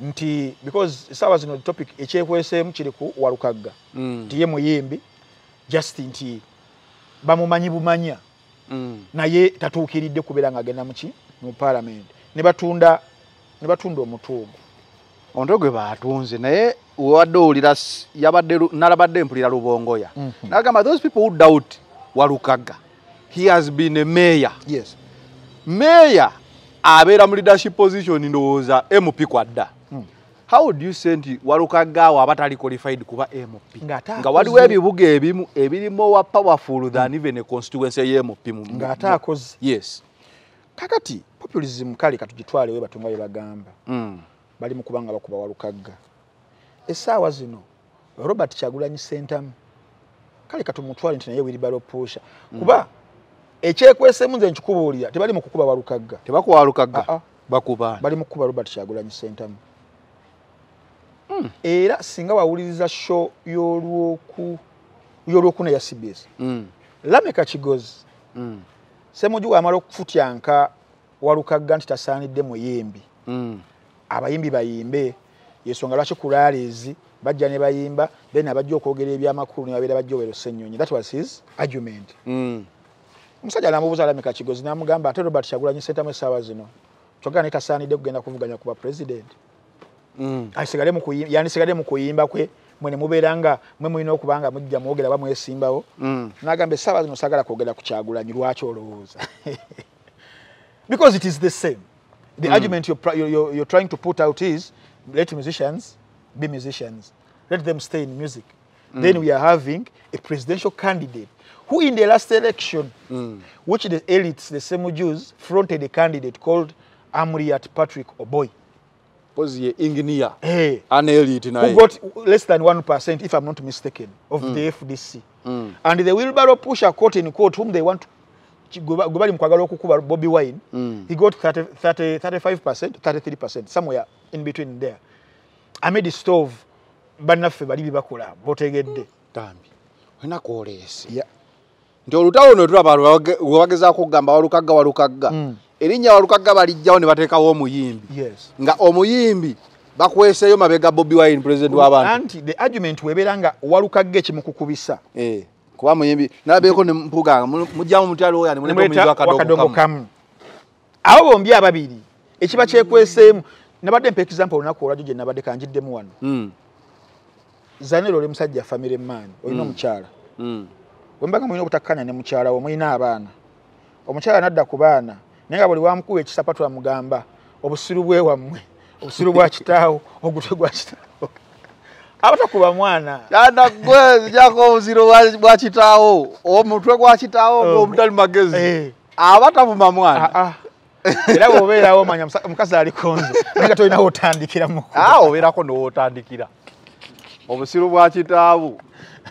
Nti because essaawa zino topic ekyekweseemu kiri ku Walukagga nti ye muyimbi just nti bamumanyi bumanya naye tatuukiridde kubeera ng'agenda muki mu parliament, ne batunda omutwe ogwo. Omutwe gwe baatunze, naye wabadde owulira yabadde nalabadde mpulira Lubongoya n'agamba those people who doubt Walukagga, he has been a mayor. Yes. Mayor Abeera mu leadership position ndowooza MP kwadda. How do you say nti Walukagga awo abatali qualified kuba MP? Nga waliwo ebibuga ebimu ebiri more powerful than even a constituency ye MP. Ng'ate akoze. Yes. Kakati populism kale katugitwale we batunga bye bagamba. Bali mu kubanga bakuba Walukagga. Essaawa zino Robert Kyagulanyi Ssentamu kale katumutwale nti naye wheelbarrow pusher. Kuba ekyekwesemu nze nkikubuulira tebali mu kukuba Walukagga. Tebakuba Walukagga. Bakuba. Bali mu kukuba Robert Kyagulanyi Ssentamu. Era singa wawuliriza show y'olwokuna ya CBS. Lameka Kigozi. Ssemujju amala okufutyanka Walukagga nti tasaanidde muyimbi. Abayimbi bayimbe. Yesonga lwaki ku rallies bajja ne bayimba, then abajja okwogera ebyamakulu ne babeera bajja Owero Ssennyonyi. That was his argument. Omusajja n'amubuuza Lameka Kigozi n'amugamba ate Robert Kyagulanyi Ssentamu essaawa zino kyokka naye tasaanidde kugenda kuvuganya kuba president. Yandisigale mu kuyimba kwe mwe ne mubeera nga mwe mulina okuba nga mujja mwogera oba mwesimbawo. N'agamba essaawa zino saagala kwogera ku Kyagulanyi, lwaki olowooza? Because it is the same. The argument you're trying to put out is let musicians be musicians. Let them stay in music. Then we are having a presidential candidate who in the last election, which the elites, the same Jews, fronted a candidate called Amriat Patrick Oboy. Pozi engineer. Hey, an elite who got less than 1%, if I'm not mistaken, of the FDC. And the wheelbarrow pusher, quote in quote, whom they want to Bobi Wine, he got 35%, 33%, somewhere in between there. Amid stove, bannaffe bali bibakola botegedde. Tambi. Olina kwoleese. Yeah. Nti olutalo luno tulaba lwe bagezaako okugamba Walukagga Walukagga. Erinnya Walukagga balijjawo ne bateekawo omuyimbi. Yes. Nga omuyimbi bakweseeyo mabega Bobi Wine president w'abantu. Anti the argument webeera nga Walukagga ekimukukubisa. Kuba muyimbi nalabeeko ne Mpuuga mujjamu mutyalo oyo ne muleeta omuyimbi wakadongo kamu. Abo bombi ababiri ekiba kyekweseemu. Nabadde mpa example olunaku olwajjo gye nabadde kanjiddemu wano. Zanero oli musajja family man, olina omukyala. Bwe mbaga mulina obutakkanya ne mukyala wo, mulina abaana. Omukyala n'adda ku baana, naye nga buli wamukuba ekisapatu amugamba obusiru bwe wammwe, obusiru bwa kitaawo, ogutwe gwa kitaawo. Abatakuba mwana. Yanda gwe zijjako obusiru bwa kitaawo, omutwe gwa kitaawo omutali magezi. Abatavuma mwana. Era bw'obeerawo omanya omukazi ali konzo, naye nga tolina w'otandikira mu. Obeerako n'w'otandikira. Obusiru bwa kitaawo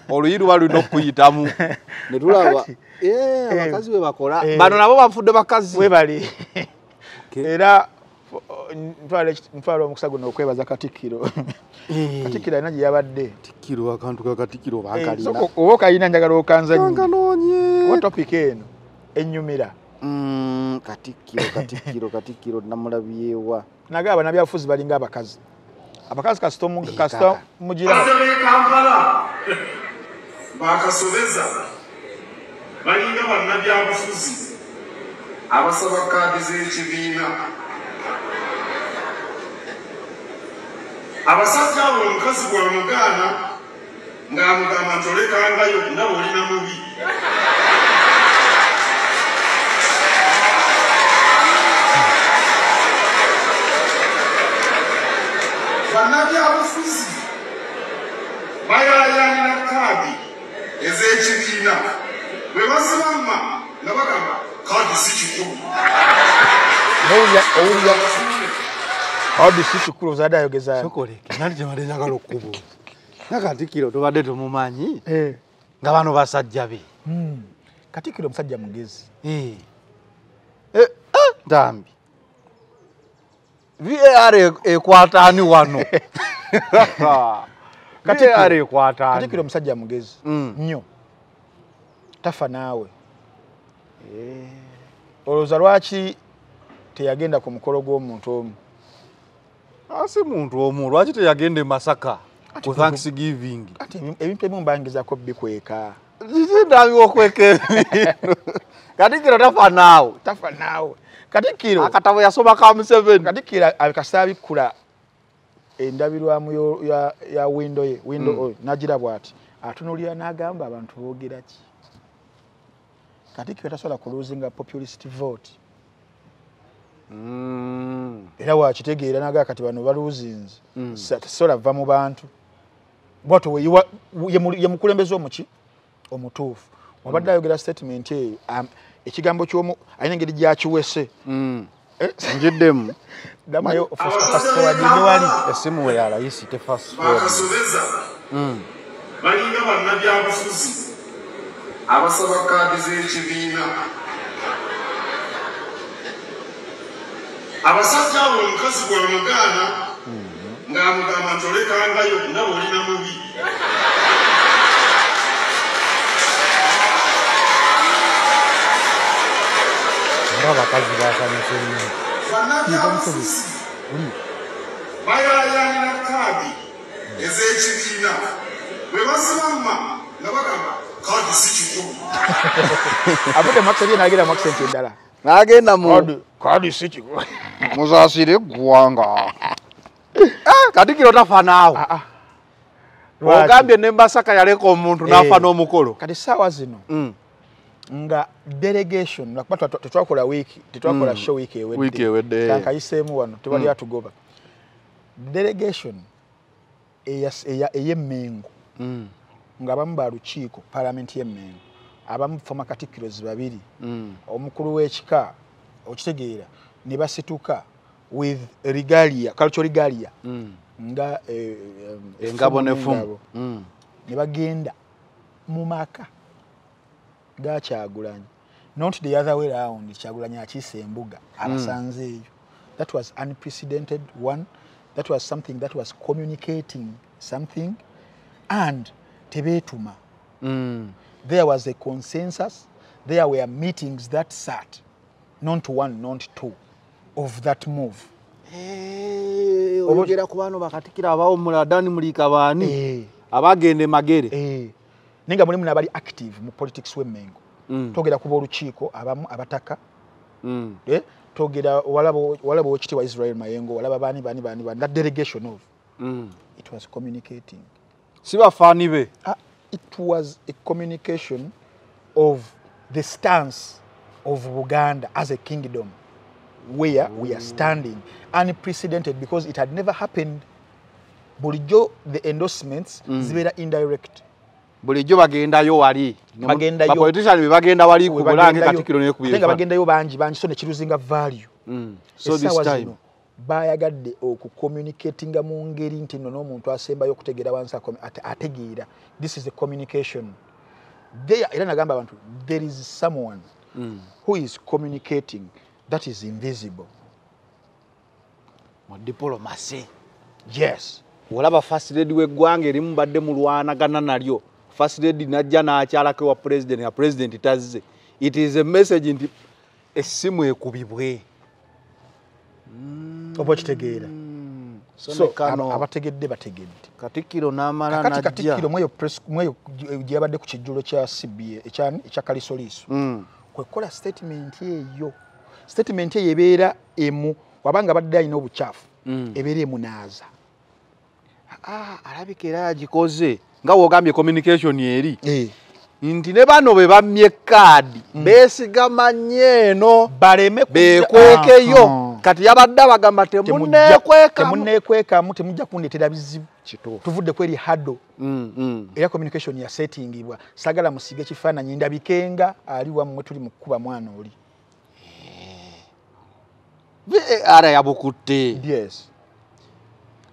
oluyi luba lulina okuyitamu. Ne tulaba abakazi bwe bakola. Bano nabo bafudde bakazi. Webali. Era ntwala omukisa guno okwebaza Katikkiro. Katikkiro alina gye yabadde. Katikkiro akantu ka Katikkiro bankalina. Oba okalina njagala okanzannye. Kankanoonye. Oba topic eno ennyumira. Katikkiro Katikkiro Katikkiro namulabyewa. Nagaba bannabyabufuzi balinga abakazi. Abakazi kasita mugira. Kampala bakasobeza balinga bannabyabufuzi abasaba kaadi z'ekibiina. Abasajja abo omukazi bw'amugaana ng'amugamba nti olekangayo ndaba olina mubi. Bannabyabufuzi bayaayaanira kaadi ez'ekibiina bwe bazibamma nga bagamba kaadi si kikulu. Owulira kaadi si kikulu ozadde ayogeza. Sokoleke nali kyembadde njagala okukubuuza. Nga Katikkiro tubadde tumumanyi nga bano basajja be. Katikkiro musajja mugezi. Ntambi. VAR ekwata ani wano? VAR ekwata ani? Katikkiro musajja mugezi nnyo. Tafa naawe. Olowooza lwaki teyagenda ku mukolo gw'omuntu omu? Si muntu omu, lwaki teyagenda e Masaka ku Thanksgiving? Ati ebintu ebimu mbangizaako bikweka. Kiki Ntambi okweka ebintu? Katikkiro tafa naawe. Tafa naawe. Katikkiro akatabo yasoma ka Museveni. Katikkiro kasita abikkula endabirwamu ya window ye, window oyo n'agira bw'ati. Atunuulira n'agamba abantu boogera ki? Katikkiro tasobola ku losinga populist vote. Era wakitegeera naga kati bano baluzinze. Sola va mu bantu. Bwato ye mukulembeze omuki omutuufu. Wabadde ayogera statement eyo ekigambo ky'omu alina engeri gy'akiwese. Njiddemu. Damayo fast forward wali essimu we yalayisi te fast forward. Bakasobeza. Balinga bannabyabufuzi abasaba kaadi z'ekibiina. Abasajja abo omukazi bw'amugaana ng'amugamba nti olekangayo ndaba olina mubi. Abakazi basanyuse nnyo. Bannabyabufuzi bayaayaanira kaadi ez'ekibiina bwe bazibamma nga bagamba kaadi si kikulu. Avudde mu accent ye n'agenda mu accent endala. N'agenda mu kaadi si kikulu. Musaasire eggwanga. Katikkiro tafa naawe. Ogambye ne Masaka yaleka omuntu n'afa n'omukolo. Kati essaawa zino nga delegation nakuba tetwakola wiiki tetwakola show wiiki ewedde kankayiseemu wano tewali atugoba. Delegation ey'Emmengo ng'abamu ba lukiiko paalamenti y'Emmengo, abamu former katikkirozi babiri, omukulu w'ekika okitegeera ne basituka with regalia, cultural regalia nga engabo n'effumu ne bagenda mu maka ga Kyagulanyi, not the other way round. Kyagulanyi akiise embuga abasanze eyo. That was unprecedented one. That was something that was communicating something and tebeetuma. There was a consensus. There were meetings that sat, not one, not two, of that move. Oyogera ku bano bakatikkiro abawummula Dani Muliika baani abagenda e Magere. Naye nga mulimu n'abali active mu politics w'Emmengo. Twogera ku b'olukiiko abamu abataka. Twogera walaba owekitiibwa Israel Mayengo, walaba baani baani baani baani. That delegation of it was communicating. Si bafaani be. It was a communication of the stance of Buganda as a kingdom where we are standing, unprecedented because it had never happened. Bulijjo the endorsements zibeera indirect. Bulijjo bagendayo wali. Bagendayo. Bapolitician be bagenda wali ku Bulange Katikkiro ne ku Ate nga bagendayo bangi bangi so ne kiruzinga value. So this time bayagadde okucommunicatinga mu ngeri nti nno n'omuntu asembayo okutegeera wansi ategeera. This is a communication. There, era nagamba abantu, there is someone who is communicating that is invisible. Mu diplomacy. Yes. Olaba first lady w'eggwanga erimu badde mulwanagana nalyo. First lady n'ajja n'akyalako ewa president nga president tazze. It is a message nti essimu ekubibwe. Oba okitegeera. So abategedde bategedde. Katikkiro n'amala n'ajja. Kati Katikkiro mweyo gye yabadde ku kijjulo kya CBA ekya Kalisoliiso. Kwe kukola statement eyo. Statement eyo ebeera emu wabanga abadde alina obukyafu ebeera emunaaza. Alabika era yagikoze nga w'ogambye communication eri. Nti ne bano be bammye kaadi beesigama nnyo eno baleme beekwekeyo. Kati yabadde abagamba temunneekwekamu temujja kundeetera bizibu. Tuvudde ku eri hado. Era communication yasettingibwa. Saagala musige kifaananyi ndabikenga ali wammwe tuli mu kkuba mwana oli. VAR yabukutte. Yes.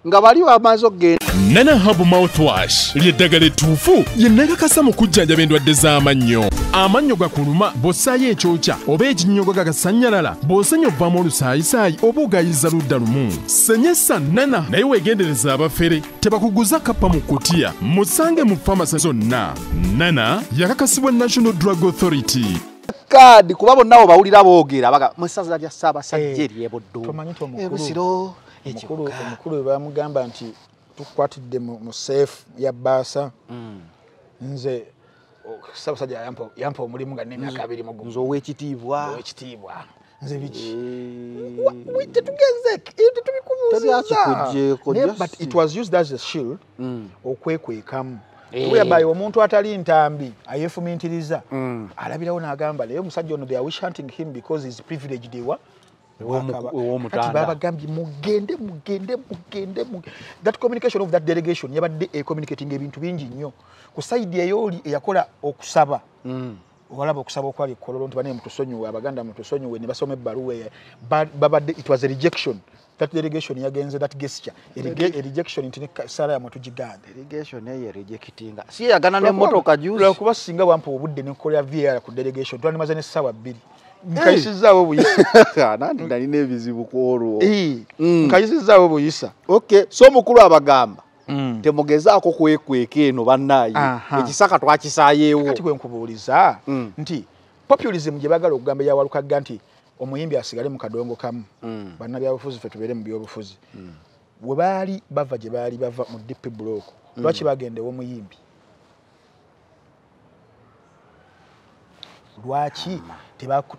Nga bali bamaze okugenda. Nana Herbal Mouthwash ly'eddagala ettuufu lye nakakasa mu kujjanjaba endwadde z'amannyo. Amannyo gakuluma bw'ossaayo ekyokya oba ekinnyogo gagasannyalala, bw'osenya ovaamu olusaayisaayi oba ogayiza ludda lumu. Senyesa Nana naye weegendereza abafere tebakuguza kappa mu kutiya. Musange mu famasi zonna. Nana yakakasibwa National Drug Authority. Kaadi kuba bonna abo bawulira boogera baga mu ssaza lya Ssaabasajja ery'e Buddu. Tomanyi nti Busiro omukulu we bamugamba nti tukwatidde mu seefu ya bbaasa. Nze Ssaabasajja yampa omulimu nga n'emyaka 21. Nze ow'ekitiibwa. Ow'ekitiibwa. Nze biki? Tetugenze tetubikubuuzizza. But it was used as a shield okwekwekamu. Whereby omuntu atali ntambi ayeefumintiriza alabirawo n'agamba naye omusajja ono they are wish hunting him because he's privileged ewa Kati babagambye mugende mugende mugende. That communication of that delegation yabadde communicating ebintu bingi nnyo. Ku side eyoli eyakola okusaba. Walaba okusaba okwali Kololo nti bane mutusonyiwe, Abaganda mutusonyiwe, ne basoma ebbaluwa babadde it was a rejection. That delegation yagenze that gesture a rejection nti sala ya mutugiganda. Delegation eye rejectinga si yagana ne motoka juzi lwakuba singa wampa obudde ne nkola VAR ku delegation twanimaze ne ssaawa 2 nkayisizaawo buyisa. Nandi nalina ebizibu ku olwo. Nkayisizaawo buyisa. Okay, so mukulu abagamba temugezaako kwekweka eno bannaye ekisaka twakisaayeewo. Kati bwe nkubuuliza nti populism gye baagala okugamba ya Walukagga nti omuyimbi asigale mu kadongo kamu, bannabyabufuzi ffe tubeere mu byobufuzi. We baali bava gye baali bava mu DP block, lwaki bagenda ew'omuyimbi? Lwaki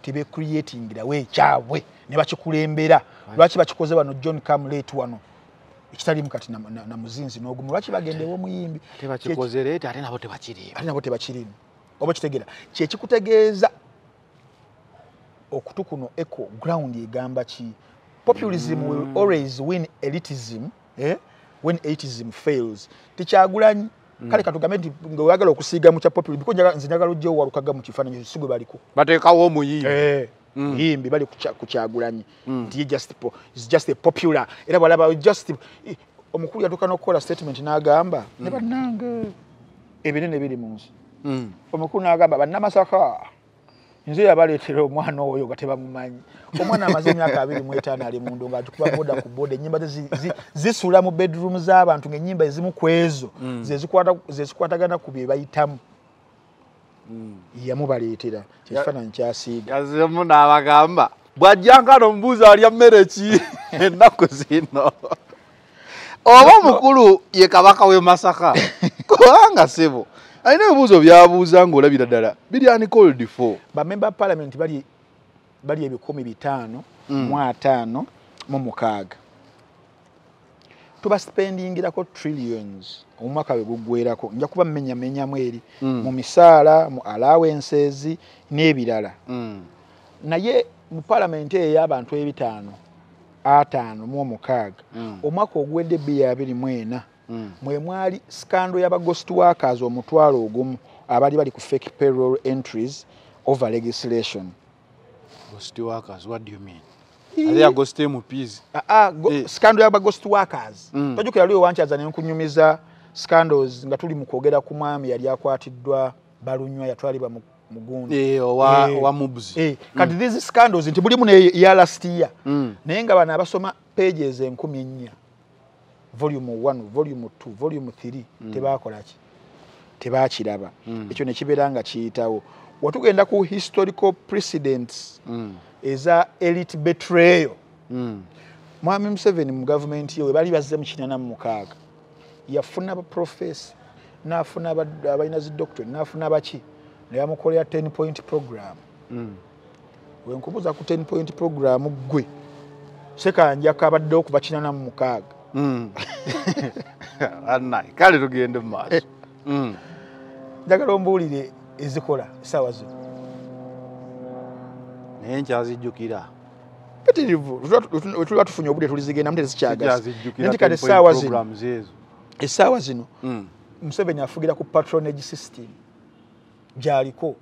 tebecreatingirawo ekyabwe ne bakikulembera? Lwaki bakikoze wano John come late wano ekitaliimu kati na muzinzi n'ogumu? Lwaki bagenda ew'omuyimbi? Tebakikoze late ate nabo tebakiriimu. Ate nabo tebakiriimu. Oba kitegeera kyekikutegeeza okutu kuno echo ground egamba ki? Populism will always win elitism when elitism fails. Tikyagulanyi kale katugambe nti nga oyagala okusiiga mu kya populism because nze njagala ojje Walukaga mu kifaananyi si gwe baliko. Bateekawo omuyimbi. Muyimbi bali ku Kyagulanyi nti is just a popular era bw'alaba just omukulu yatuuka n'okukola statement n'agamba ne bannange ebinene biri mu nsi. Omukulu n'agamba bannamasaka nze yabaleetera omwana oyo nga tebamumanyi. Omwana amaze emyaka 25 ali mu ndongo atukuba boda ku boda, ennyimba ze zisula mu bedroom z'abantu ng'ennyimba ezimu ku ezo ze zikwatagana ku bye bayitamu. Yamubaleetera kyekifaananyi kyasiiga. Yazemu n'abagamba bw'ajjanga n'omubuuza alya mmere ki ennaku zino. Oba omukulu ye kabaka w'e Masaka kubanga ssebo alina ebibuuzo by'abuuza ng'olabira ddala biri uncalled for. Bamemba parliament bali 556. Tuba spendingirako trillions omwaka we guggwerako. Nja kuba mmenyamenyamu eri mu misaala, mu allowances n'ebirala. Naye mu parliament eyo ey'abantu 556 omwaka oguwedde 2024 mwe mwali scandal y'aba ghost workers 1,000 abali bali ku fake payroll entries over legislation. Ghost workers, what do you mean? Are they ghost MPs? Scandal y'aba ghost workers. Tojjukira lwe wankyaza ne nkunyumiza scandals nga tuli mu kwogera ku mwami yali akwatiddwa Balunywa yatwalibwa mu gundi. Owa Mubzi. Kati these scandals nti mulimu ne ya last year. Naye nga bano abasoma pages 4,000 volume 1, volume 2, volume 3 tebakola ki? Tebakiraba. Ekyo ne kibeera nga kiyitawo. Watugenda ku historical precedents eza elite betrayal. Mwami Museveni mu gavumenti ye we bali bazze mu 86 yafuna ba professor, n'afuna abalina zi doctorate, n'afuna baki, ne bamukolera 10 point program. We nkubuuza ku 10 point program ggwe Ssekanja kabadde okuva 86. Annaye kale tugende mu maaso. Njagala ombuulire ezikola essaawa zino. Naye nkyazijjukira. Pitirivu wetuliba tufunye obudde tulizigendamu tezikyagaza. Naye kati essaawa zino Museveni afugira ku patronage system gy'aliko.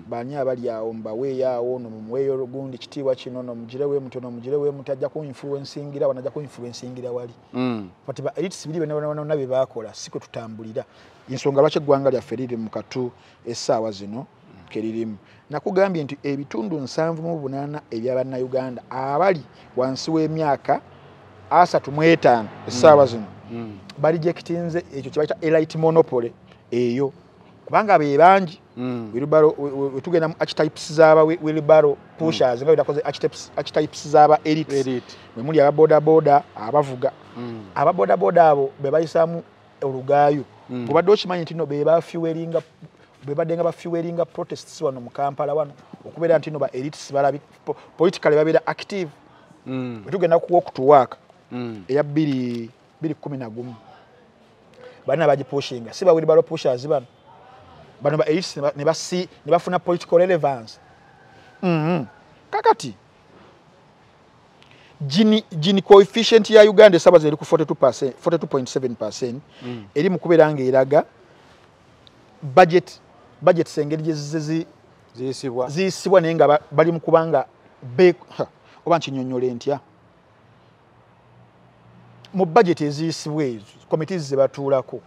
Bani abali awo mbaweeyo awo nomumuweeyo gundi kitiibwa kino nomugirewo muto nomugirewo muto ajja ku influencingira wano ajja ku influencingira wali. But ba elites biri bonna bye baakola si kwe tutambulira. Ensonga lwaki eggwanga lyaffe liri mu katu essaawa zino ke lirimu. Nakugambye nti ebitundu 78 ebya bannayuganda abali wansi w'emyaka 35 essaawa zino balijectinze ekyo kye bayita elite monopoly eyo kubanga be bangi. Wetugenda mu archetypes z'aba wheelbarrow pushers nga bwe archetypes z'aba elite mwe muli aba boda boda abavuga aba boda boda abo be bayisaamu olugaayo. Obadde okimanyi nti no be bafuelinga be badde nga bafuelinga protests wano mu Kampala wano okubeera nti no ba elites balabi politically babeera active. Wetugenda ku walk to work eya 2011 bana bagipushinga si ba wheelbarrow pushers bano bano ba elites ne bafuna political relevance. Kakati Gini coefficient ya Uganda esaba eri ku 42%, 42.7%. Eri mu kubeera ng'eraga budget sengeri gye ziyisibwa naye nga bali mu kubanga oba nkinyonnyole ntya mu budget eziyisibwa ezo committees ze batuulako.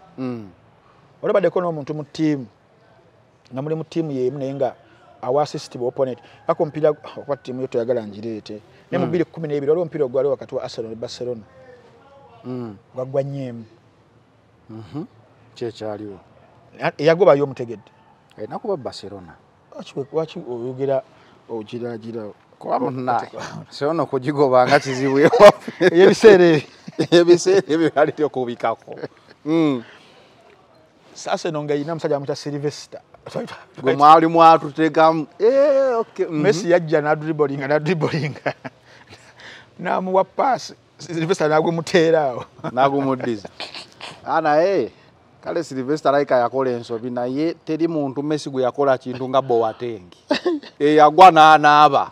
Olabaddeko n'omuntu mu ttiimu nga muli mu ttiimu y'emu naye nga awa assist opponent ako omupiira okuba ttiimu yo toyagala ngireete ne mu 2012 waliwo omupiira ogwaliwo wakati wa Arsenal ne Barcelona gwaggwa nnyo. Kyekyaliwo eyagobayo omutegedde erina kuba Barcelona. Lwaki oyogera ogiragira Barcelona okugigoba nga kizibu ebiseera ebiseera ebyo byali okubikako. Arsenal nga erina omusajja amuyita Sylvester gwe mwali mwatuteekamu. Messi yajja n'adribblinga n'amuwa paasi Sylvester n'agumuteera awo n'agumuddiza. Naye kale Sylvester alayika yakola ensobi naye teri muntu Messi gwe yakola kintu nga Boateng eyagwa n'anaaba.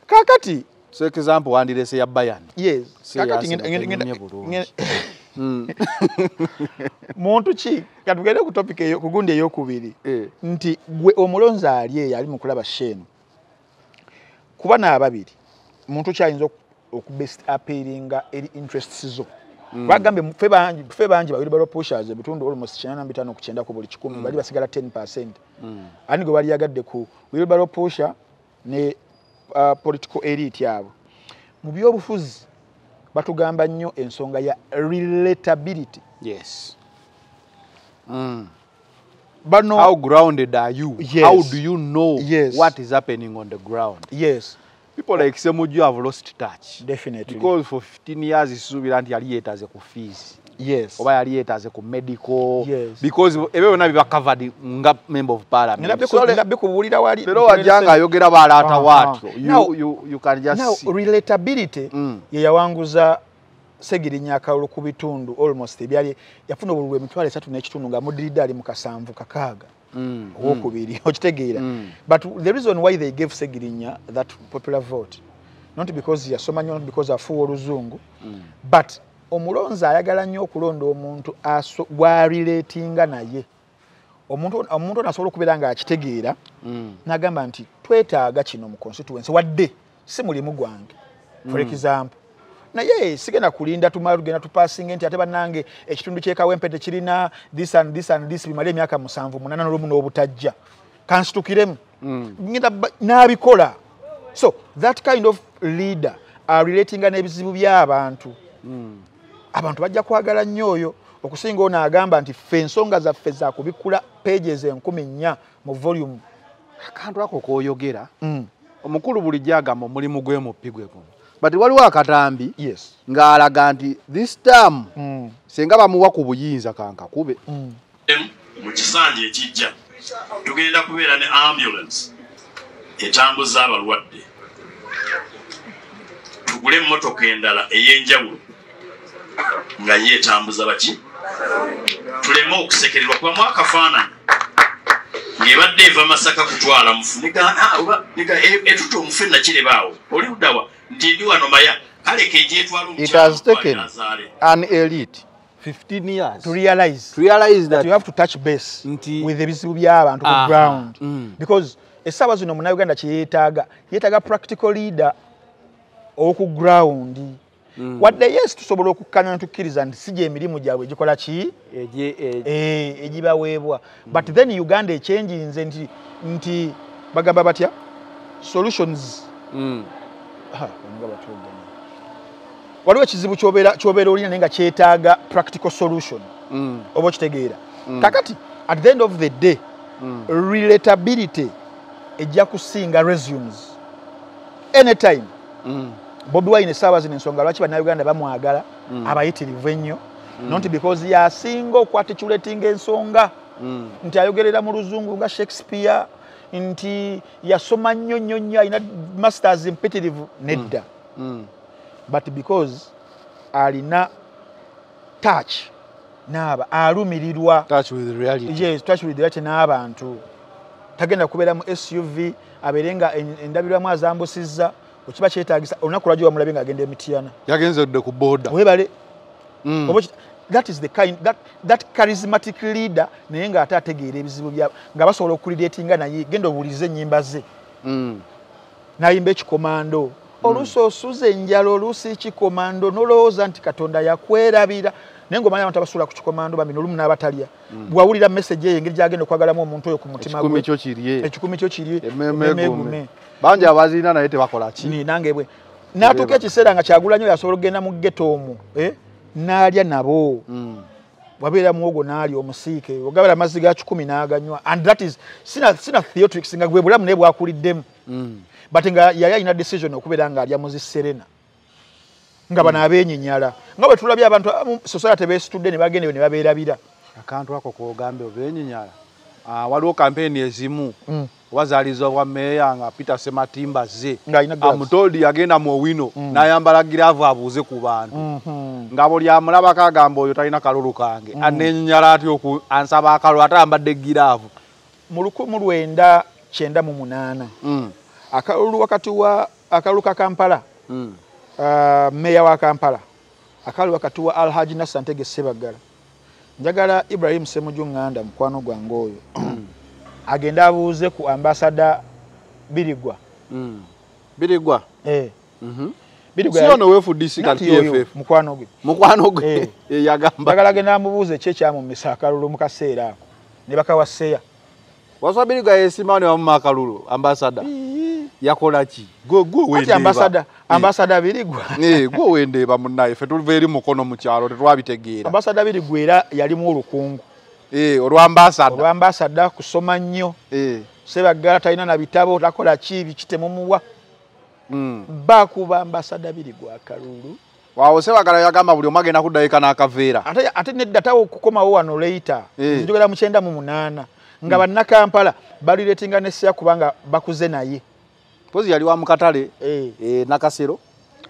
Kakati so example wandirese ya Bayern. Yes. Kakati muntu ki katugende ku topic eyo ku gundi eyokubiri nti gwe omulonzi ali eyo ali mu kulaba sheno kuba n'ababiri muntu ki ayinza okubest appealinga eri interests zo. Bagambye ffe bangi ba wheelbarrow pushers ebitundu almost 85 ku 90 ku buli 100 bali basigala 10%. Ani gwe bali yagadde ku wheelbarrow pusher ne political elite abo mu byobufuzi batugamba nnyo ensonga ya relatability. Yes. Bano, how grounded are you? Yes. How do you know yes. what is happening on the ground? Yes. People like Ssemujju have lost touch. Definitely. Because for 15 years isuubira nti yali yeetaaze ku fees. Yes. Oba yali yeetaaze ku medical. Yes. Because ebyo byonna biba covered nga member of parliament. Nabbi kubuulira wali. Leero wajja ng'ayogera balaata waatyo. You can just now, see. Relatability ye yawanguza Ssegirinya akalulu ku bitundu almost ebyali yafuna obululu 3,500 nga mudiridde ali mu 7-6. Owokubiri okitegeera. But the reason why they gave Ssegirinya that popular vote, not because yasoma nnyo, not because afuuwa oluzungu, but omulonzi ayagala nnyo okulonda omuntu gw'arelatinga naye. Omuntu ono asobola okubeera ng'akitegeera n'agamba nti twetaaga kino mu constituency wadde si mulimu gwange, for example. Naye sigenda kulinda tumala tugenda tupasinge nti ate bannange ekitundu ky'e Kawempe tekirina this and this and this bimale emyaka 7 8 n'olumu n'obutajja kansitukiremu ngenda n'abikola. So that kind of leader arelatinga n'ebizibu by'abantu. Abantu bajja kwagala nnyo oyo okusinga ono agamba nti ffe ensonga zaffe za kubikkula pages 4,000 mu volume. Akantu ako k'oyogera omukulu bulijjo agamba omulimu gw'emupi gwe guno. But waliwo akatambi yes. ng'alaga nti this term singa bamuwa ku buyinza kankakube. Mu kisanja ekijja tugenda kubeera ne ambulance etambuza abalwadde, tugule emmotoka endala ey'enjawulo nga ye etambuza baki, tuleme okusekererwa kuba mu akafaananyi ng'ebadde eva Masaka kutwala mufu etuta omufu nakirebaawo oli luddawa nti ndi wano maya kale keegyetwala It has taken an elite 15 years to realize that you have to touch base with ebizibu by'abantu ku ground. Because essaawa zino munnayuganda kye yeetaaga practical leader ow'oku ground. Wadde yes tusobola okukkanya ne tukkiriza nti si gy'emirimu gyabwe egikola ki egibaweebwa, but then Uganda ekyenjinze nti bagamba batya solutions. Waliwo ekizibu ky'obeera olina naye nga kyetaaga practical solution oba okitegeera. Kakati at the end of the day relatability ejja kusinga resumes anytime. Bobi Wine essaawa zino ensonga lwaki bannayuganda bamwagala abayitirivu ennyo, not because yasinga okuarticulatinga ensonga nti ayogerera mu luzungu nga Shakespeare, nti yasoma nnyo nnyo nnyo alina masters mpitirivu nedda, but because alina touch n'aba alumirirwa touch with reality. Yes, touch with reality n'abantu. Tagenda kubeera mu SUV abeere nga endabirwamu azambusizza Okiba kyetaagisa olunaku lwajjo wamulabye ng'agenda emitiyana. Yagenze ku border. Webale. That is the kind that charismatic leader naye ng'ate ategeera ebizibu bya nga basobola okurelatinga naye genda obuulize ennyimba ze. N'ayimba ekikomando. Oluusi osuza enjala, oluusi kikomando n'olowooza nti Katonda yakwerabira. Naye ng'omanyi abantu abasuula ku kikomando bambi n'olumu n'abatalya. Bw'awulira message eyo engeri gy'agenda okwagalamu omuntu oyo ku mutima gwe. Ekikumi kyo kirye. Ekikumi kyo kirye. Emmeeme egume. Bangi abazirina naye tebakola ki. Ni nange bwe. N'atuuka ekiseera nga Kyagulanyi oyo asobola okugenda mu ghetto omwo. N'alya nabo. Wabeera muwogo n'alya omusiike. Ogabala amazzi ga 10 n'aganywa. And that is sina theatrics nga gwe bulamu naye bwakuliddemu. But nga yali alina decision okubeera ng'alya mu zi Serena. Nga bano abeenyinyala. Nga bwe tulabye abantu society beesitudde ne bagenda ne babeerabira. Akantu ako k'ogambe obeenyinyala. Waliwo kampeyini ezimu oba zaaliza obwa meeya nga Peter Sematimba ze. Amutoldi yagenda mu Owino n'ayambala giraavu abuuze ku bantu. Nga buli amulabako agamba oyo talina kalulu kange. Aneenyinyala atya ansaba akalulu ate ayambadde giraavu. Mu 1998 akalulu wakati wa akalulu ka Kampala. Meeya wa Kampala akalulu wakati wa Alhaji Nasser Ntege Ssebaggala. Njagala Ibrahim Ssemujju Nganda mukwano gwange oyo agenda abuuze ku ambasada Birigwa. Birigwa? Birigwa si ono we FDC kati PFF. Mukwano gwe. Mukwano gwe. Yagamba. Njagala agenda amubuuze ki ekyamumisa akalulu mu kaseera ako ne bakawa Seya. Waswa Birigwa yeesiima ne bamuma akalulu ambasada. Yakola ki? Gwe wendeeba. Ambasada Birigwa. Gwe wendeeba munnaye ffe tuva eri Mukono mu kyalo tetwabitegeera. Ambasada Birigwa era yalimu olukungu. Olwa ambasada. Olwa ambasada kusoma nnyo. Ssebaggala talina na bitabo takola ki biki temumuwa. Bakuba ambasada Birigwa akalulu. Waawo Ssebaggala yagamba buli omu agenda kuddayo eka n'akaveera. Ate nedda tawo okukomawo wano later. Njogera mu 98 nga bannakampala baliretinga ne Seya kubanga bakuze naye. Pozi yali wa mukatale Nakasero.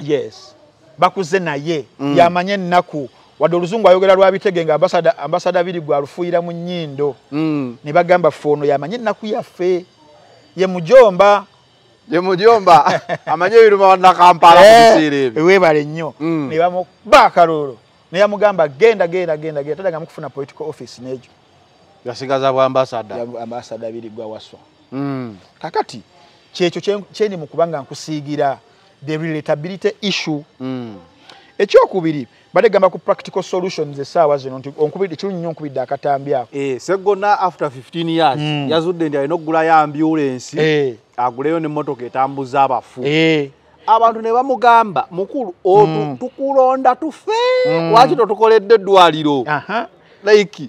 Yes. Bakuze naye. Yamanye ennaku. Wadde oluzungu ayogera lwabitege nga ambasada Birigwa alufuuyira mu nnyindo. Ne bagamba ffe ono yamanye ennaku yaffe. Ye mujomba. Ye mujomba. Amanye ebiruma bannakampala mu biseera ebyo. Weebale nnyo. Ne bamukuba akalulu. Ne yamugamba genda genda genda genda. Taddangamu kufuna political office n'egyo. Yasigaza bwa ambasada. Ambasada Birigwa Waswa. Kakati kyekyo kyendi mu kubanga nkusiigira the relatability issue. Ekyokubiri badde gamba ku practical solutions essaawa zino nti onkubidde kirungi nnyo nkubidde akatambi ako. Sseggona after 15 years yazudde nti alina okugulayo ambulensi aguleyo n'emmotoka etambuza abafu. Abantu ne bamugamba mukulu tukulonda tufe lwaki totukoledde eddwaliro. Like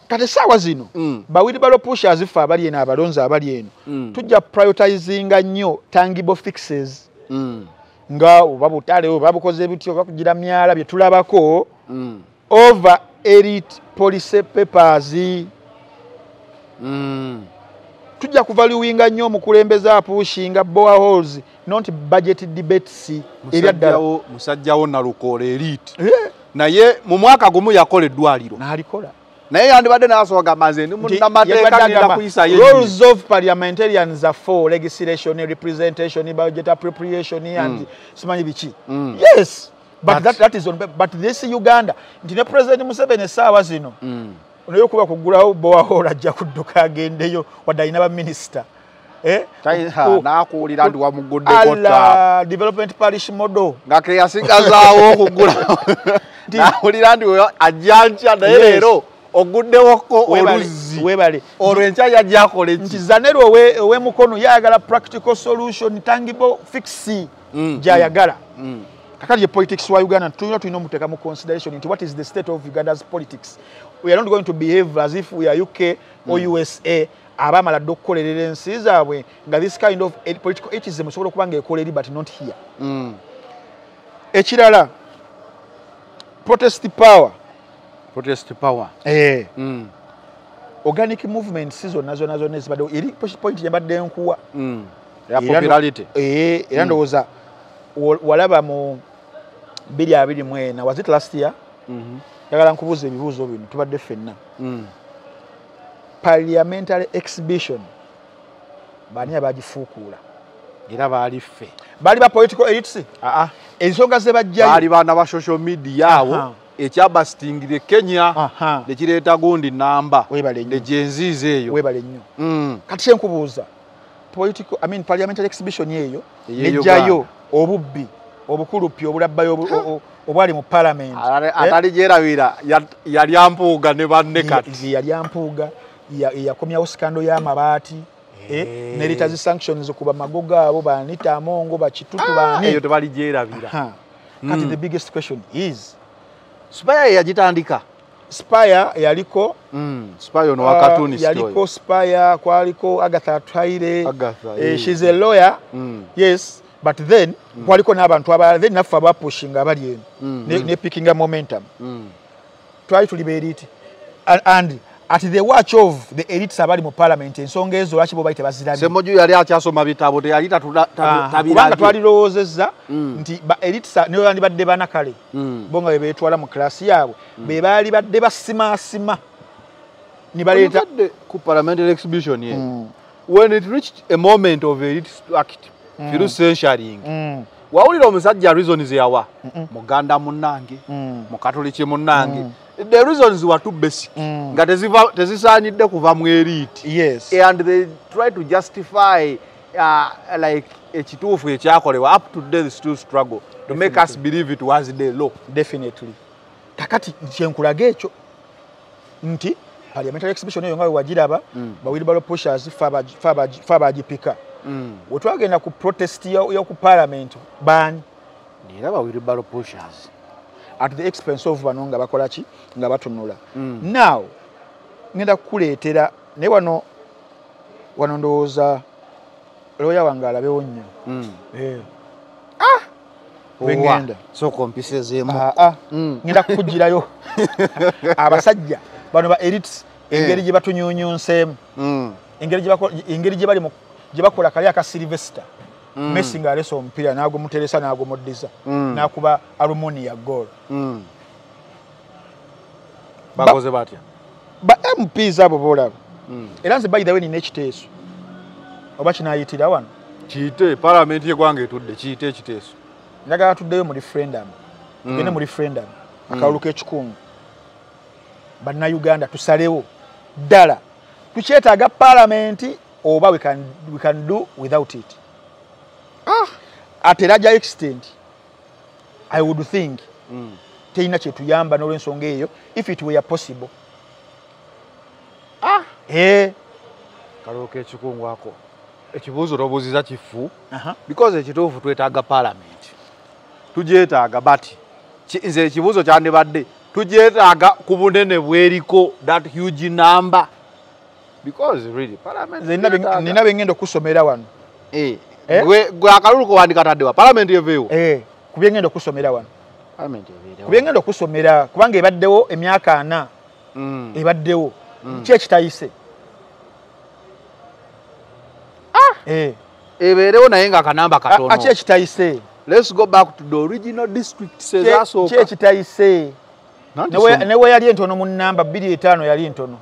kati essaawa zino ba wheelbarrow pushers ffe abali eno abalonzi abali eno tujja prioritizinga nnyo tangible fixes. Nga oba butale oba bukoze bityo oba kugira myala bye tulabako over elite policy papers. Tujja kuvaluinga nnyo omukulembeze apushinga boreholes not budget debates. Ebyaddala musajjawo Nalukoola elite naye mu mwaka gumu yakola eddwaliro n'alikola. Naye yandibadde n'asooka maze ndi munnamateeka ngenda kuyisa ye. Roles of parliamentarians are for legislation, representation, budget appropriation and simanyi biki. Yes, but that is on. But this Uganda nti ne President Museveni essaawa zino onayo kuba kugulawo borehole ajja kudduka agendeyo wadde alina ba minisita. N'akuwulira nti wamuguddeko ttaaba. Development parish model. Nga ke yasigazaawo okugula. N'awulira nti ajja nkya naye leero oguddewoko oluzzi. Webale. Olwo enkya yajja akola ki? Nti Zanero ow'emukono yayagala practical solution, tangible fix gy'ayagala. Kakati ye politics wa Uganda tulina omuteeka mu consideration nti what is the state of Uganda's politics. We are not going to behave as if we are UK or USA abamala dda okukolerera ensi zaabwe nga this kind of political elitism esobola okuba nga ekola eri but not here. Ekirala protest power. Protest power. Organic movements zonna zonna zonna ezibaddewo eri point gye mbadde nkuwa. Ya popularity. Era ndowooza walaba mu 2024 was it last year? Njagala nkubuuza ebibuuzo bino tubadde ffenna. Parliamentary exhibition baani abagifuukuula? Era baali ffe. Baali ba political elites. Ensonga ze bajjayo baali baana ba social media awo ekyabasitingire Kenya nekireeta gundi namba negyenziiza eyo. Webale nnyo. Kati kyenkubuuza, political, I mean parliamentary exhibition eyo nejjayo obubbi obukulupi obulabbayo obwali mu parliament. Atali gyerabira yali ampuuga ne banne kati. Yali ampuuga yakomyawo sikando y'amabaati nereta zi sanctions kuba magoga abo banita amongo bakitutu bani eyo tebali gyerabira. Kati the biggest question is Spire yagitandika. Spire yaliko Spire ono wa cartoonist yaliko Spire, kwaliko Agatha Atuhaire. She's a lawyer. Yes, but then kwaliko n'abantu abalala then naffe abapushinga abali eno ne pickinga momentum. Twali tuli be elite and at the watch of the elites abali mu parliament ensonga ezo lwaki bo bayite bazirabye. Ssemujju yali akyasoma bitabo teyali kubanga twalirowoozezza nti ba elites ne bandibadde banakale bo nga be beetwala mu class yaabwe be baali badde basimaasima ne baleeta ku parliamentary exhibition ye. When it reached a moment of elite act through censuring, wawulira omusajja reasons yawa muganda munnange, mukatoliki munnange. The reasons were too basic. Nga tezisaanidde kuva mu elite. Yes. And they try to justify like ekituufu ekyakolebwa. Up to today they still struggle to make us believe it was the law. Definitely. Kakati kyenkulaga ekyo nti parliamentary exhibition eyo nga wewagiraba ba wheelbarrow pushers fa bagipika. Wetwagenda ku protest y'oku parliament baani? Era ba wheelbarrow pushers. At the expense of bano nga bakola ki nga batunula. Now ngenda kukuleetera naye wano ndowooza lawyer wange alabewo nnyo. Wengenda soko mpisezeemu. Ngenda kukugirayo abasajja bano ba elites engeri gye batunyunyunseemu, engeri gye bali gye bakola kali aka Sylvester Messi ng'alese omupiira n'agumuteresa n'agumuddiza n'akuba Almunia goal. Bakoze batya ba MPs abo boolaba. Era nze by the way nina ekiteeso oba kinaayitira wano kiyite parliament y'eggwanga etudde kiyite ekiteeso. Njagala tuddeyo mu referendum, tugende mu referendum akalulu k'ekikungu, bannayuganda tusalewo ddala tukyetaaga parliament oba we can do without it. At a larger extent I would think terina kyetuyamba n'olwensonga eyo if it were possible. Kalulu k'ekikungu ako ekibuuzo tobuuziza kifu because ekituufu twetaaga parliament, tugyetaaga, but nze ekibuuzo kyandibadde tugyetaaga ku bunene bweriko that huge number because really parliament nina bye ngenda okusomera wano. Gwe akalulu kowandikataddewa parliament eveewo ku bye ngenda okusomera wano, ku bye ngenda okusomera kubanga ebaddewo emyaka 4 ebaddewo ki ekitayise ebeerewo naye nga akanamba katono. Ki ekitayise? Let's go back to the original districts ezasooka. Ki ekitayise? Ne we yali entono mu nnamba 25 yali entono,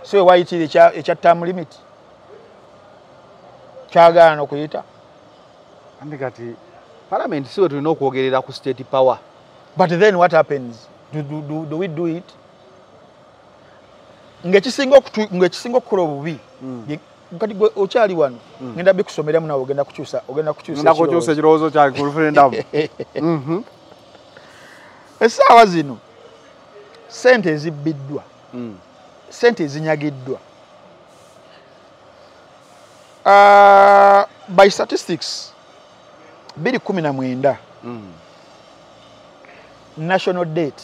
so wewayitire ekya term limit kyagaana okuyita. Andi kati parliament siwe tulina okwogerera ku state power. But then what happens? Do we do it? Ng'ekisinga okukola obubi kati gwe okyali wano ngenda bikusomeramu nawe ogenda kukyusa ekirowoozo kyange ku referendum. Essaawa zino sente ezibbiddwa, sente ezinyagiddwa, by statistics 2019 national debt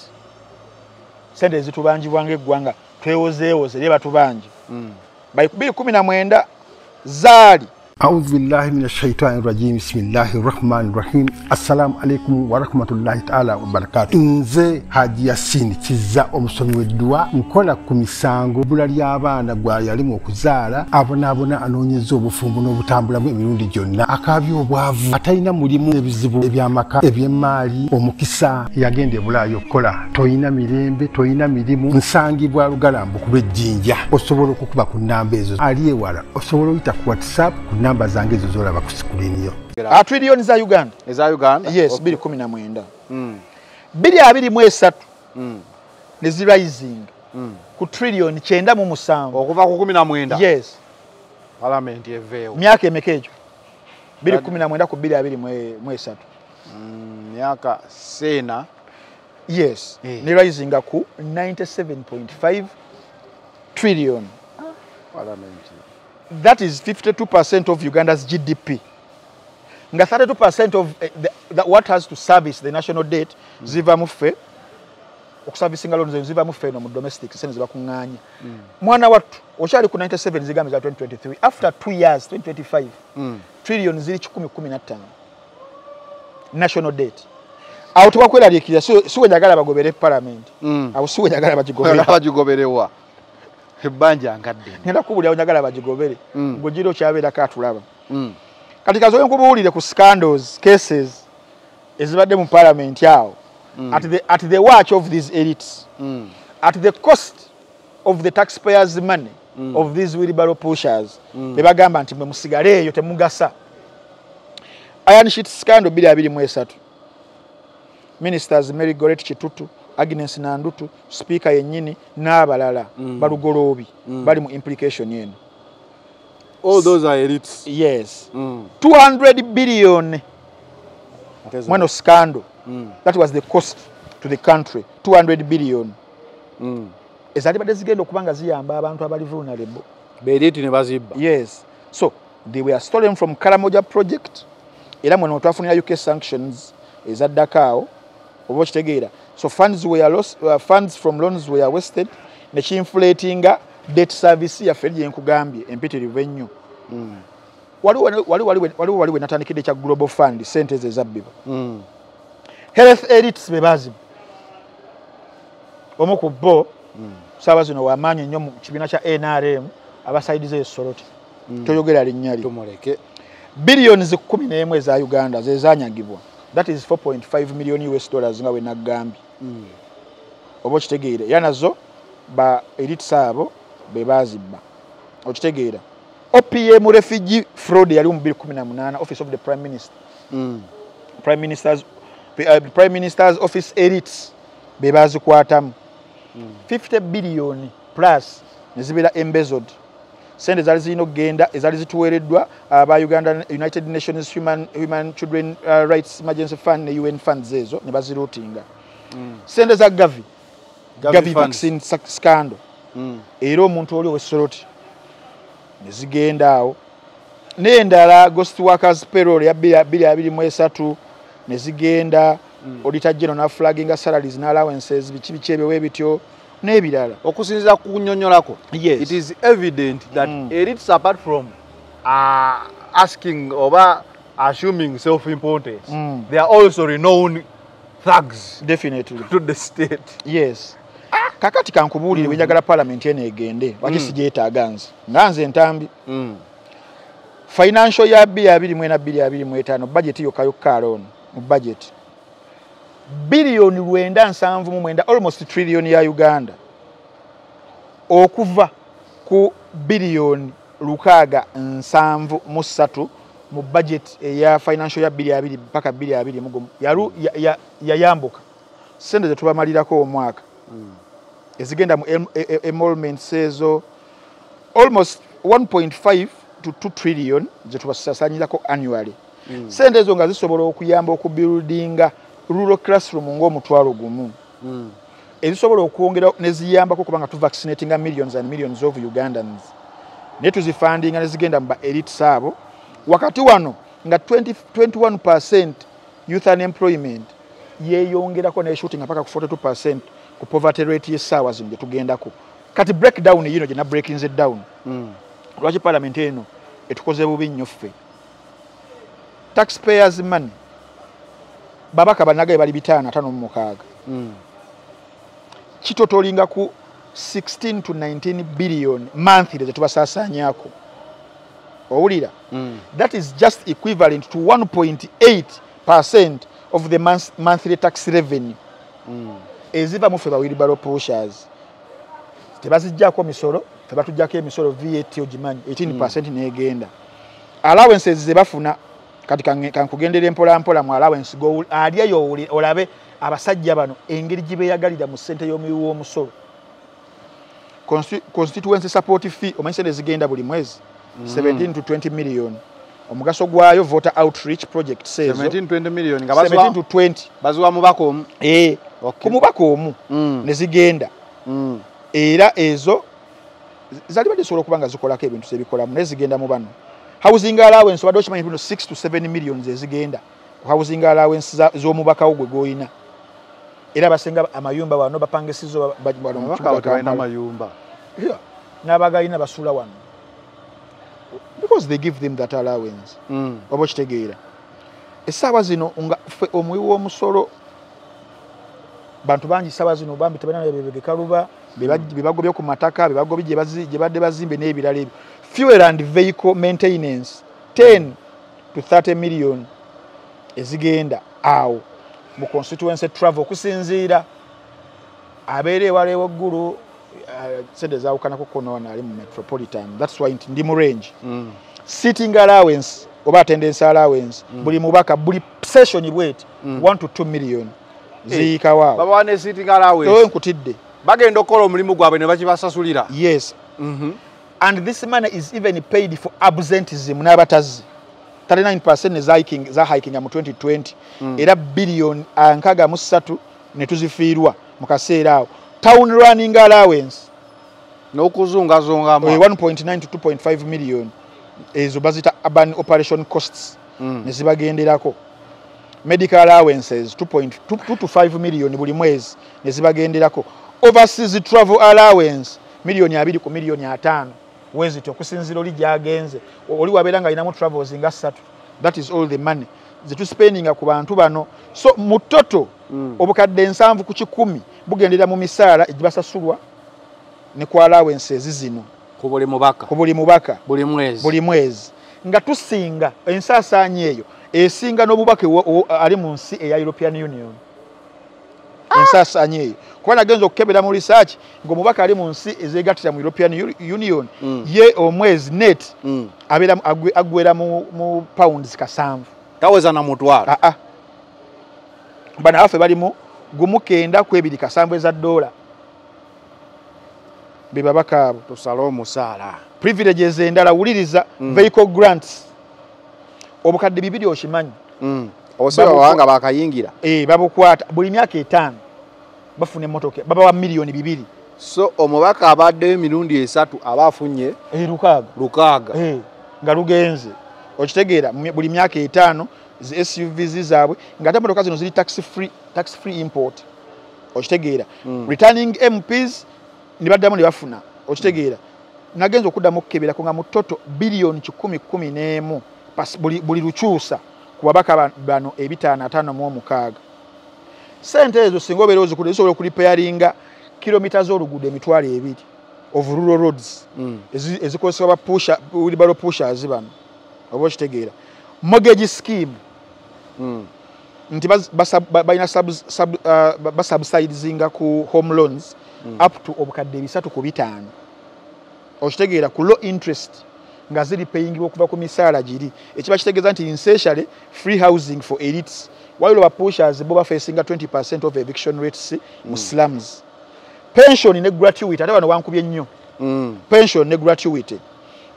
sente ezitubanjibwa ng'eggwanga twewozeewoze eri batubanja by 2019 zaali A'udhu billahi minash shaitani rajim. Bismillahir rahmanir rahim. Assalamu alaikum wa rahmatullahi ta'ala wa barakatuh. Nze Haji Yasin Kizza omusomi w'edduwa, nkola ku misango bbula ly'abaana gwa yalimu okuzaala, abonaabona anoonyeza obufumbo n'obutambulamu emirundi gyonna, akaabya obwavu, atalina mulimu, ebizibu eby'amaka, eby'emmaali, omukisa yagenda e Bulaaya okukola, toyina mirembe, toyina mirimu, nsangibwa Lugalambu ku lw'ejjinja. Osobola okukuba ku nnamba ezo, ali ewala osobola oyita ku WhatsApp ku Namba zange ezo zolaba ku screen yo. Trillion za Uganda. Eza Uganda? Yes, okay. 219. 223. Ne zirising. Ku trillion 97. Okuva ku 19. Yes. Parliament eveewo. Myaka emeka egyo? 219 ku 223. Myaka sena. Yes. Ne rising ku 97.5 trillion. Parliament. That is 52% of Uganda's GDP. Nga 32% of what has to service the national debt ziva muffe okuservicinga loans ziva muffe no mu domestic sente zibakuŋŋaanya. Mwana wattu okyali ku 97 zigambe za 2023 after 2 years 2025 trillion ziri 115 national debt. Awo tewakweraliikirira si we njagala bagobere parliament. Awo si we njagala bagigobere. Bagigoberewa. Ebbanja nkadde. Ngenda kubuulira njagala bagigobere. Ng'ogira okyabeerako atulaba. Kati kazoye nkubuulire ku scandals, cases ezibadde mu parliament awo. At the watch of these elites. At the cost of the taxpayers' money of these wheelbarrow pushers. Be bagamba nti mwe musigale eyo temugasa. Iron Sheet scandal 2023. Ministers Mary Goretti Kitutu, Agnes Nandutu, Speaker yennyini n'abalala balugoloobi bali mu implication yeno. All those are elites. Yes. 200 billion mweno scandal. That was the cost to the country. 200 billion. Ezalibadde zigenda okubanga ziyamba abantu abali vulnerable. Be elite ne bazibba. Yes. So they were stolen from Karamoja project. Era mweno twafunira UK sanctions ezaddako awo oba okitegeera. So funds were lost, funds from loans were wasted nekinflatinga debt service yaffe gye nkugambye empitirivu ennyo. Waliwo we natandikidde ekya Global Fund sente ezo ezabbibwa. Health elites be baazibba. Omu ku bo saawa zino wamaanyi nnyo mu kibiina kya NRM abasaidize esoroti. Toyogera linnya lye. Tumuleke. Billions 11 eza Uganda ze zanyagibwa. That is $4.5 million US dollars nga we nagambye. Oba okitegeera. Era nazo ba elites abo be baazibba. Okitegeera. OPM refugee fraud yali mu 2018 Office of the Prime Minister. Prime Minister's Office elites be bazikwatamu. 50 billion plus ne zibeera embezzled. Sente zaali zirina okugenda ezaali zituweereddwa aba Uganda United Nations Human Children Rights Emergency Fund ne UN funds ezo ne baziruutinga. Sente za Gavi vaccine scandal. Era omuntu oli ow'essoroti ne zigenda awo. N'endala ghost workers payroll ya 2023 ne zigenda. Auditor General na flagging salaries na allowances biki biki ebyo ebityo n'ebirala. Okusinziira ku kunnyonnyolako, yes. It is evident that elites apart from asking oba assuming self-importance, they are also renowned thugs. Definitely. To the state. Yes. Kakati kankubuulire we njagala parliament eno egende lwaki sigyetaaga nze nga nze Ntambi. Financial ya 2024 2025 budget yokka yokka alone mu budget billion 979 almost trillion ya Uganda okuva ku billion 673 mu budget eya financial ya 2020 mpaka 2021 yayambuka. Sente zetubamalirako omwaka ezigenda mu emoluments ezo almost 1.5 to 2 trillion zetubasasanyirako annually. Sente ezo nga zisobola okuyamba okubuildinga rural classroom ng'omutwalo gumu. Ezisobola okwongera neziyambako kubanga tuvaccinatinga millions and millions of Ugandans. Ne tuzifundinga nezigenda mu ba elites abo. Wakati wano nga 21% youth unemployment yeeyongerako ne shooting mpaka ku 42% ku poverty rate y'essaawa zino gye tugendako. Kati breakdown yino gye na breakinze down. Lwaki parliament eno etukoze bubi nnyo ffe? Taxpayers money. Babaka bannagaye bali 556. Kitotolinga ku 16 to 19 billion monthly ze tubasaasaanyaako. Owulira? That is just equivalent to 1.8% of the monthly tax revenue. Eziva mu ffe ba wheelbarrow pushers. Tebaziggyako misolo, tebatuggyako emisolo VAT ogimanyi 18% n'egenda. Allowances ze bafuna kati kankugendere mpola mpola mu allowance go aliyeyo olabe abasajja bano engeri gibeyagalira mu ssente y'omuwi w'omusolo. Constituency support fee omanyi sente zigenda buli mwezi 17 to 20 million. Omugaso gwayo voter outreach project says 17 20 million nga 17 to 20 baziwa mubaka omu ku mubaka omu ne zigenda. Era ezo zali badde zisobola okuba nga zikolako ebintu zebikolamu naye zigenda mu bano. Housing allowance obadde okimanyi bino 6 to 7 million ezigenda ku housing allowance z'omubaka wo gwe gw'olina. Era basenga amayumba wano bapangisizo wano mu kibuga Kampala. Amayumba n'abagalina basula wano because they give them that allowance. Oba okitegeera essaawa zino nga ffe omuwi w'omusolo bantu bangi essaawa zino bambi tebalina bebekaluba bebagobye ku mataka bebagobye gye badde bazimbe n'ebirala ebyo. Fuel and vehicle maintenance 10 to 30 million ezigenda awo mu constituency travel okusinziira abeera ewala ewaggulu sente zaawukanako kono wano ali mu metropolitan, that's why nti ndi mu range. Sitting allowance oba attendance allowance buli mubaka buli session bweti 1 to 2 million ziyiikawo awo. Babawa ne sitting allowance. Nkutidde bagenda okukola omulimu gwabwe ne bakibasasulira. Yes. And this money is even paid for absenteeism n'abatazi 39% za hiking mu 2020 era billion 63 ne tuzifiirwa mu kaseera awo. Town running allowance n'okuzungazungamu 1.9 to 2.5 million ezo bazita urban operation costs ne zibagenderako. Medical allowances 2.2 to 5 million buli mwezi ne zibagenderako. Overseas travel allowance milioni 2 ku milioni 5 wezito okusinziira oli gyagenze oli wabeera nga alinamu travels nga 3. That is all the money ze spending ku bantu bano. So mu toto obukadde 70 ku 100 bugendera mu misaala egibasasulwa ne ku allowances zino ku buli mubaka, ku buli mubaka buli mwezi nga tusinga ensaasaanya eyo esinga n'obubaka ali mu nsi eya European Union. Ensaasaanya eyo kuba nagenza okukebera mu research ng'omubaka ali mu nsi ezeegattira mu European Union ye omwezi net abeera aggwera mu pounds 7 taweza na mutwalo. Bano abaffe balimu 1 9 ku 2 eza dola be babaka abo. Tusale omusaala. Privileges endala wuliriza vehicle grants obukadde 2 okimanyi obuseera wanga bakayingira babukwata buli myaka 5 bafuna emmotoka babawa miliyoni 2. So omubaka abaddeyo emirundi 3 aba afunye 6 nga lugenze. Okitegeera buli myaka 5 zi SUVs zaabwe nga ate emmotoka zino ziri tax free import. Okitegeera returning MPs ne baddamu ne bafuna. Okitegeera nagenza okuddamu okukeberako nga mu toto biliyoni 111 buli lukyusa ku babaka bano 556. Sente ezo singa obeera ozikudde zisobola okulipairinga kilomita z'oluguudo 20,000 of rural roads ezikozesebwa ba wheelbarrow pushers bano. Oba okitegeera mortgage scheme nti balina basubsidizinga ku home loans up to obukadde 3 ku 5. Okitegeera ku low interest nga ziri payingibwa okuva ku misaala giri ekiba kitegeeza nti essentially free housing for elites while ba pushers bo bafacinga 20% of eviction rates mu slums. Pension ne gratuity ate bano wankubye nnyo. Pension ne gratuity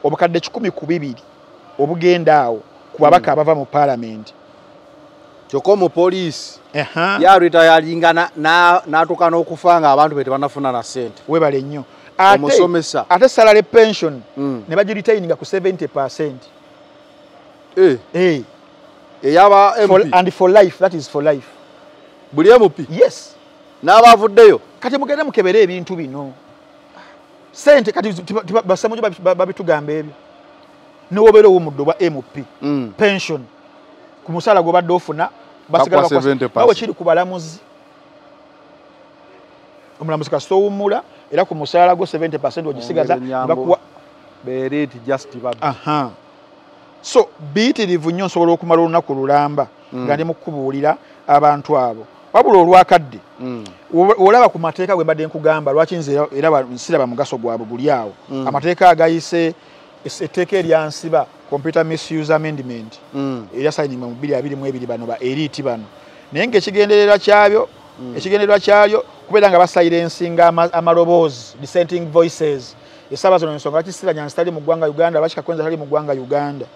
obukadde 102 obugenda awo ku babaka abava mu parliament. Kyokka omupoliisi yaritayalinga n'atuuka n'okufa nga abantu be tebanafuna na ssente. Weebale nnyo. Omusomesa ate salary pension ne bagiretaininga ku 70%. Eyaba MP and for life, that is for life. Buli MP? Yes. N'abavuddeyo. Kati mugende mukebere ebintu bino. Sente kati basamujo babitugamba ebyo. N'obeera ow'omuddo bwa MP pension ku musaala gw'obadde ofuna basigala bakwasa. Kiri ku balamuzi. Omulamuzi kasita owummula era ku musaala gwo 70% ogisigaza bakuwa beereti just babi. So biyitirivu nnyo nsobola okumala olunaku lulamba nga ndi mu kukubuulira abantu abo. Wabula olwakadde olaba ku mateeka gwe mbadde nkugamba lwaki nze era siraba mugaso gwabwe guli awo. Amateeka agayise Etteeka eryansiba, Computer Misuse Amendment, eryasayinibwa mu 2022, bano ba elite bano, naye ng'ekigendererwa kyabyo, ekigendererwa kyalyo kubeera nga basilencinga amaloboozi, dissenting voices. Essaawa zino ensonga lwaki Sira Nyanzi tali mu ggwanga Uganda, lwaki Kakwenza tali mu ggwanga Uganda,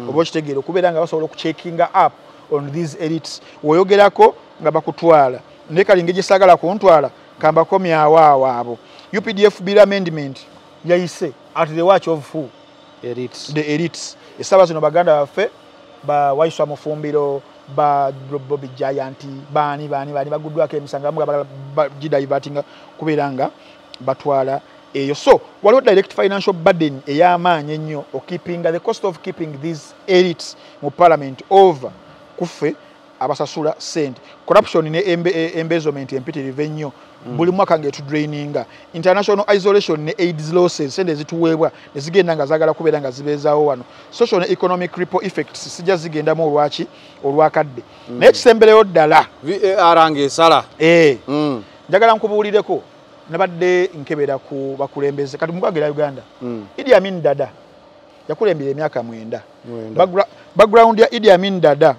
oba okitegeera, okubeera nga basobola okucheckinga up on these elites. Woyogerako nga bakutwala, naye kali engeri gyesaagala kuntwala, kambakomyawo awo abo. UPDF Bill Amendment yayise at the watch of who? Elites. The elites. Essaawa zino baganda baffe ba Waiswa Mufumbiro, ba Bobby Giant, baani baani baani baguddwako emisango, abamu gidivertinga kubeera nga batwala eyo. So waliwo direct financial burden ey'amaanyi ennyo okeepinga, the cost of keeping these elites mu parliament over kuffe abasasula sente. Corruption ne embezzlement empitirivu ennyo buli mwaka ng'etudraininga. International isolation ne aids losses, sente ezituweebwa ne zigenda nga zaagala kubeera nga zibeezaawo wano. Social ne economic ripple effects sijja zigendamu olwaki olwakadde, naye ekisembereyo ddala, VAR ng'esala. Njagala nkubuulireko, nabadde nkebera ku bakulembeze kati mu ggwanga erya Uganda. Idi Amin Dada yakulembera emyaka 9. 9. Background ya Idi Amin Dada,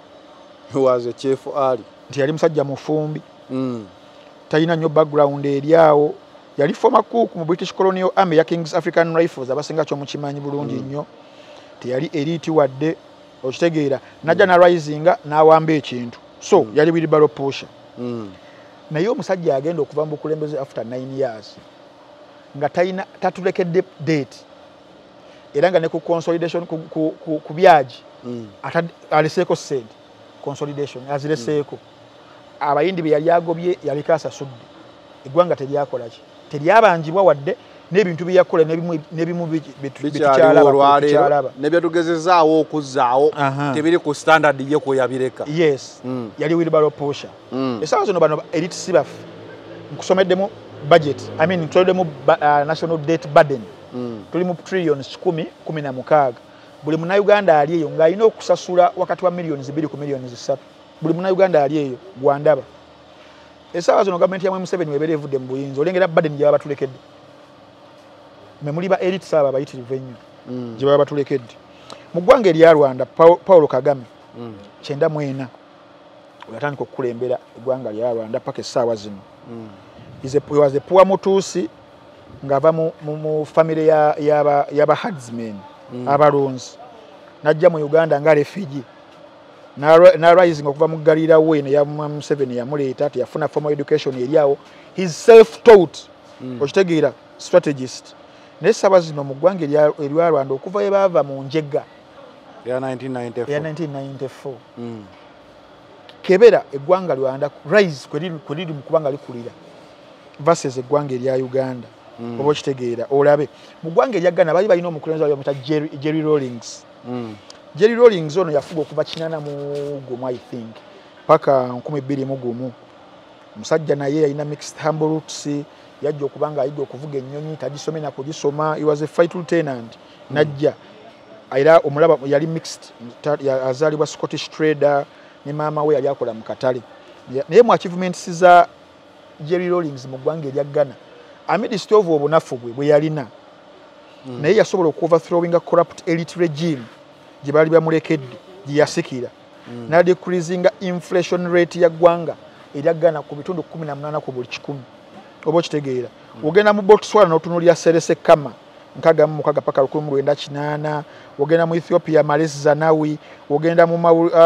He was a chief ali nti yali musajja mufumbi, talina nnyo background eri awo. Yali former cook mu British Colonial Army ya Kings African Rifles, abasinga kyomukimanyi bulungi nnyo. Teyali elite wadde, okitegeera. Najja na risinga n'awamba ekintu, so yali wheelbarrow pusher. Naye omusajja agenda okuva mu bukulembeze after 9 years nga talina, tatulekedde date, era nga ne ku consolidation, ku byagi aleseeko sente, consolidation azireseeko. Abayindi be yali agobye yaliko asasudde, eggwanga teryakolaki, teryabanjibwa wadde, n'ebintu bye yakola n'ebimu bikyaliwo byetukyalaba. Olwaleero Tukyalaba. Nebyetugezezaawo okuzzaawo tebiri ku standard ye kweyabireka. Yes. Yali wheelbarrow pusher. Essaawa zino bano elite si baffe, nkusomeddemu budget, I mean nkusomeddemu national debt burden. Tuli mu trillions 116. Buli Munnayuganda ali eyo ng'alina okusasula wakati wa millions 2 ku millions 3, buli Munnayuganda ali eyo gwandaba essaawa zino. Gavumenti ya Museveni webeera evudde mu buyinza, olengera burden gye baba batulekedde. Mwe muli ba elites abo abayitirivu ennyo, gye baba batulekedde. Mu ggwanga erya Rwanda, Paul Kagame, 94 we yatandika okukulembera eggwanga lya Rwanda paka essaawa zino. He was a poor Mutusi ng'ava mu famire y'aba herdsmen, abalunzi. Najja mu Uganda nga refugee, na rising okuva mu Galira we ne ya Museveni yamuleeta. Teyafuna formal education eri awo, he's self taught, okitegeera, strategist. Naye essaawa zino mu ggwanga erya Rwanda, okuva we baava mu njega ya 1994, eya 1994, kebera eggwanga Rwanda rise kweriri mu kubanga likulira versus eggwanga erya Uganda, oba okitegeera. Olabe mu ggwanga erya Ghana, bali balina omukulembeze wali bamuyita Jerry Rawlings. Jerry Rawlings ono yafuga okuva 81, I think, paka 2001. Omusajja naye yalina mixed humble roots, yajja okuba nga ayiga okuvuga ennyonyi, tagisome na kugisoma. He was a flight lieutenant. Najja era omulaba yali mixed, azaalibwa Scottish trader ne maama we yali akola mu katale. Naye mu achievements za Jerry Rawlings mu ggwanga erya Ghana, amidst of obunafu bwe bwe yalina, naye yasobola okuoverthrowinga corrupt elite regime gye baali bamulekedde, gye yasikira, n'adecreasinga inflation rate ya ggwanga erya Ghana ku bitundu 18 ku buli kikumi, oba okitegeera. Ogenda mu Botswana n'otunuulira Seretse Khama, 66 paka 1980. Ogenda mu Ethiopia, Meles Zenawi. Ogenda mu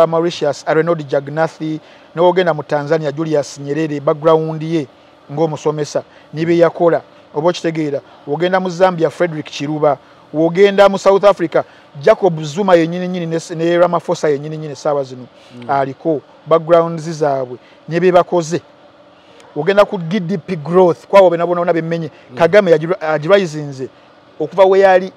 Mauritius, Arnold Jagnauth. N'ogenda mu Tanzania, Julius Nyerere, background ye ng'omusomesa ne bye yakola, oba okitegeera. Ogenda mu Zambia, Frederick Chiluba. Wogenda mu South Africa, Jacob Zuma yenyini nyini ne Ramaphosa yenyini nyini essaawa zino aliko, backgrounds zaabwe ne bye bakoze. Ogenda ku GDP growth kwabo bena bona bemmenye, Kagame agirisinze okuva we yali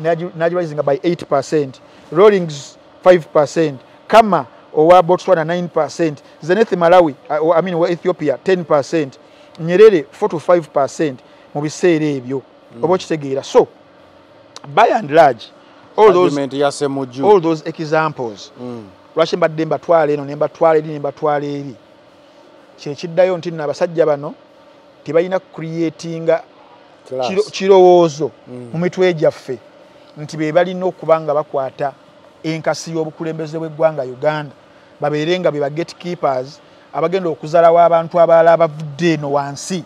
n'agirisinga by 8%, Rawlings 5%, Khama owa Botswana 9%, Zeneth Malawi, I mean wa Ethiopia 10%, Nyerere 4 to 5% mu biseera ebyo, oba okitegeera. So by and large, all those, Argument ya Ssemujju. all those examples, lwaki mbadde mbatwala eno ne mbatwala eri ne mbatwala eri, kyekiddayo nti nno abasajja bano tebalina creatinga Class. kirowoozo mu mitwe gyaffe nti be balina okuba nga bakwata enkasi y'obukulembeze bw'eggwanga Uganda, babeere nga be ba gatekeepers abagenda okuzaalawo abantu abalala abavudde eno wansi,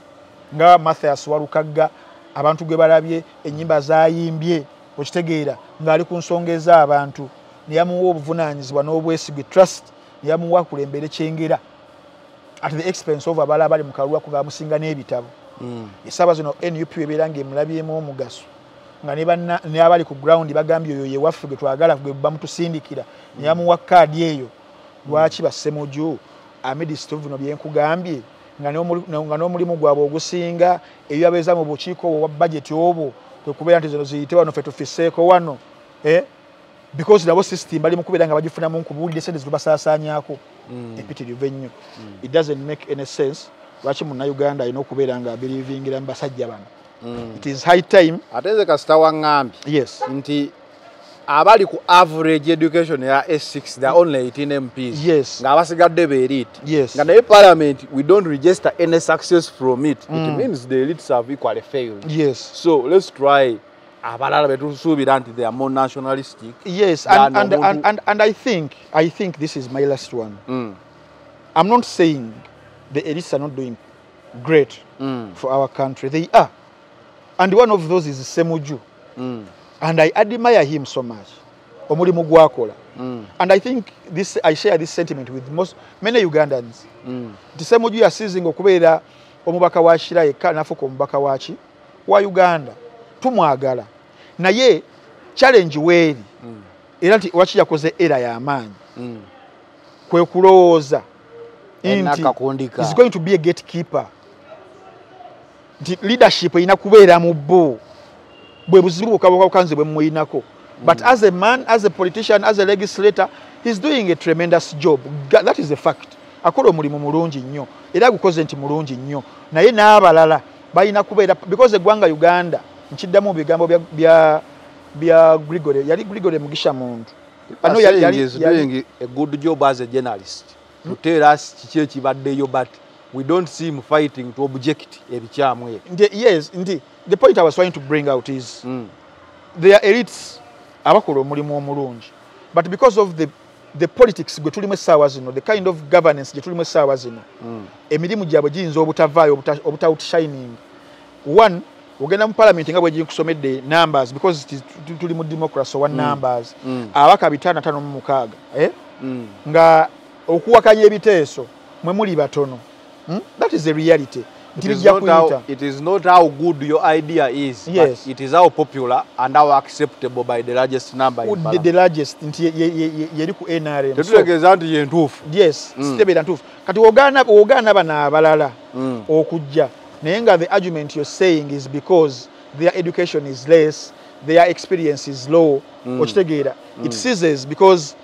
nga Mathias Walukagga, abantu gwe balabye ennyimba zayimbye, okitegeera, ng'ali ku nsonga ez'abantu, ne yamuwa obuvunaanyizibwa n'obwesigwe, trust, ne yamuwa kulembere Kyengera at the expense of abalala abali mu kalulu ako bamusinga n'ebitabo. Essaawa zino NUP ebeera ng'emulabyemu omugaso, nga ne abali ku ground bagambye oyo ye waffe gwe twagala, gwe bamutusindikira, ne yamuwa kaadi eyo. Lwaki bassemuju amidst of bino byenkugambye, nga n'omulimu gwabwe ogusinga ebyabeeza mu bukiiko obwa budget obwo kwe kubeera nti zino ziyite wano ffe tufisseeko wano, because nabo system bali mu kubeera nga bagifunamu nkubuulire sente zitubasaasaanyaako empitirivu ennyo. It doesn't make any sense lwaki Munnayuganda alina okubeera nga abelievingira mu basajja bano. It is high time. Ate nze kasita waŋŋambye nti abali ku average education ya S6, there are only 18 MPs, ng'abasigadde be elite, nga naye parliament we don't register any success from it, it means the elites have equally failed. So let's try abalala betusuubira nti they are more nationalistic than omuntu. And I think this is my last one. I'm not saying the elites are not doing great for our country. They are, and one of those is Semuju, and I admire him so much, omulimu gwakola. And I think this, I share this sentiment with most many Ugandans, nti Semuju yasizinga okubeera omubaka wa Kira yekka nafuuka omubaka waki wa Uganda. Tumwagala, naye challenge weeri era nti waki yakoze era y'amaanyi kwe kulowooza nti Nakakundika. is going to be a gatekeeper, nti leadership erina kubeera mu bo. Bwe buzibu bukabwakabukanze bwe muyinako. But as a man, as a politician, as a legislator, he's doing a tremendous job. That is a fact. Akola omulimu mulungi nnyo, era agukoze nti mulungi nnyo, naye n'abalala balina kubeera, because eggwanga Uganda, nkiddamu mu bigambo bya Gregory, yali Gregory Mugisha Muntu. Ano is doing a good job as a journalist to tell us kiki ekibaddeyo, but we don't see him fighting to object ebikyamu ebyo. Nti yes, nti the point I was trying to bring out is there are elites abakola omulimu omulungi, but because of the politics gwe tulimu essaawa zino, the kind of governance gye tulimu essaawa zino, emirimu gyabwe giyinza obutavaayo, obuta outshining one. Ogenda mu parliament nga bwe ginkusomedde numbers, because it is, tuli mu democracy wa numbers, abaka 556, eh? Nga okuwakanya ebiteeso mwe muli batono. That is the reality nti bijja kuyita. It is not how good your idea is, but it is how popular and how acceptable by the largest number in the largest, nti yeri ku NRM. Tetutegeeza nti ye ntuufu. Yes, sitebeera ntuufu. Kati ogaana bano abalala okujja, naye nga the argument you're saying is because their education is less, their experience is low, okitegeera, it ceases because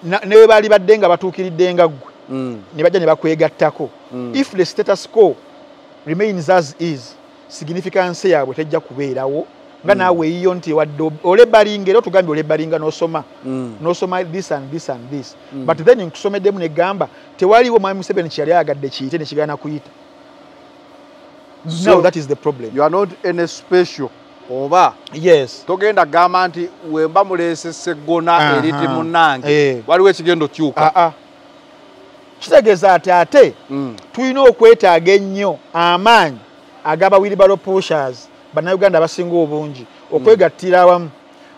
ne bwe baali badde nga batuukiridde nga ggwe, ne bajja ne bakwegattako, if the status quo remains as is, significance yaabwe tejja kubeerawo. Nga naawe eyiyo nti wadde olebalinga, era otugambye olebalinga n'osoma, n'osoma this and this and this, but then nkusomeddemu negamba tewaliwo Mwami Museveni kyeyali ayagadde kiyite nekigaana kuyita. So, now that is the problem. You are not any special oba togenda gamba nti wemba muleese Seggona eriti munnange, waliwo ekigendo kyuka. Kitegeeza ati ate tulina okwetaaga ennyo amaanyi agaba wheelbarrow pushers, Bannayuganda abasinga obungi okwegattira awamu.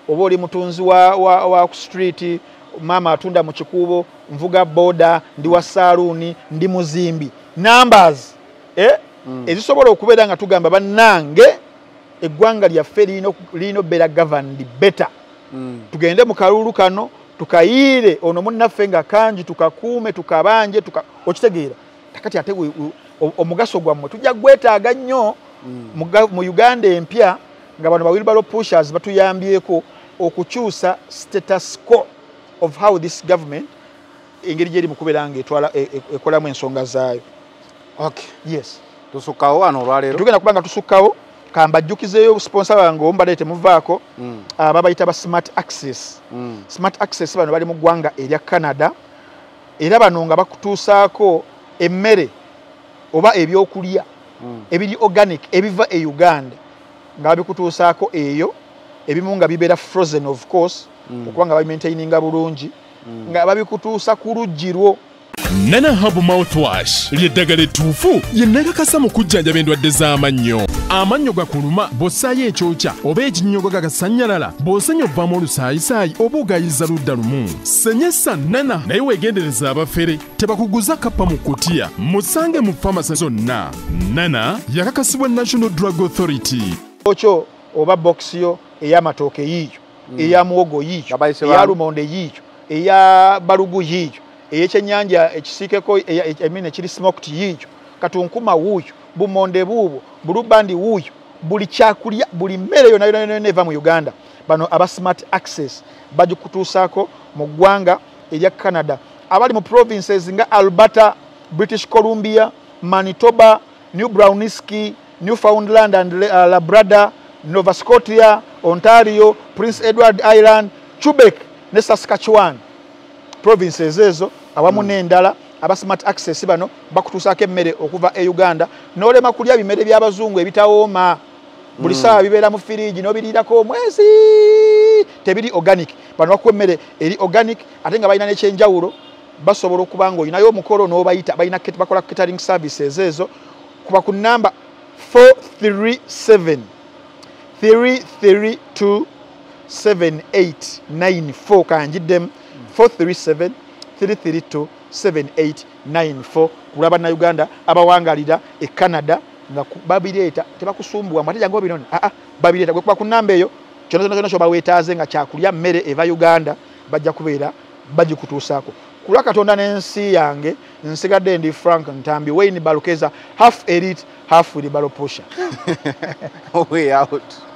Oba oli mutunzi wa ku street, maama atunda mu kikuubo, nvuga boda, ndi wa saaluuni, ndi muzimbi, numbers, eh? Ezisobola okubeera nga tugamba bannange eggwanga lyaffe lirina okubeera governed better. Tugende mu kalulu kano tukayiire ono munnaffe nga kangi, tukakuume, tukabanje, okitegeera. Kakati ate omugaso gwammwe tujja gwetaaga nnyo mu Uganda empya, nga bano ba wheelbarrow pushers batuyambyeko okukyusa status quo of how this government, engeri gyeri mu kubeera nga etwala ekolamu ensonga zaayo. Okay. Yes. Tusukkawo wano olwaleero. Tugenda kuba nga tusukkawo. Kambajjukizeeyo sponsor wange omu, temuvaako. Babayita ba Smart Access. Smart Access bano bali mu ggwanga erya Canada, era bano nga bakutuusaako emmere oba ebyokulya ebiri organic ebiva e Uganda, nga babikutuusaako eyo. Ebimu nga bibeera frozen, of course, okuba nga babimaintaininga bulungi, nga babikutuusa ku luggi lwo. Nana Herbal Mouthwash ly'eddagala ettuufu lye nakakasa mu kujjanjaba endwadde z'amannyo. Amannyo gakuluma, bw'ossaayo ekyokya oba ekinnyogo gagasannyalala, bw'osenya ovaamu olusaayisaayi oba ogayiza ludda lumu. Senyesa Nana, naye weegendereza abafere tebakuguza kappa mu kutiya. Musange mu famasi zonna. Nana yakakasibwa National Drug Authority. Okyo oba bokisi yo ey'amatooke yiiyo, eya muwogo yiiyo, Gabayise eya bani? Lumonde yiiyo, eya balugu yiiyo, ey'ekyennyanja ekisiikeko I mean ekiri smoked yiiyo, katunkuma wuuyo, bumonde buubwo, bulubandi wuuyo, buli kyakulya, buli mmere yonna yonna yonna eva mu Uganda, bano aba Smart Access bagikutuusaako mu ggwanga erya Canada. Abali mu provinces nga Alberta, British Columbia, Manitoba, New Brunswick, Newfoundland and Labrador, Nova Scotia, Ontario, Prince Edward Island, Quebec ne Saskatchewan, provinces ezo awamu n'endala, aba Smart Access bano bakutuusaako emmere okuva e Uganda, n'olema kulya bimere by'abazungu ebitawooma, buli saawa bibeera mu firiigi n'obiriirako omwezi, tebiri organic. Bano bakuwa emmere eri organic, ate nga balina n'ekyenjawulo, basobola okuba nga olinayo omukolo n'obayita, balina bakola catering services ezo. Kuba ku namba 437 332 7894. Kanjiddemu, 437 332 7894, kulwa bannayuganda abawangalira e Canada, nga babireeta, tebakusumbuwa ate jangu obinone. Aa, babireeta, gwe kuba ku namba eyo, kyonna kyonna kyonna kyoba weetaaze nga kyakulya, mmere eva Uganda, bajja kubeera bagikutuusaako. Kulwa Katonda n'ensi yange, nsigadde ndi Frank Ntambi Wayne Balukeza, half elite, half wheelbarrow pusher. Way out.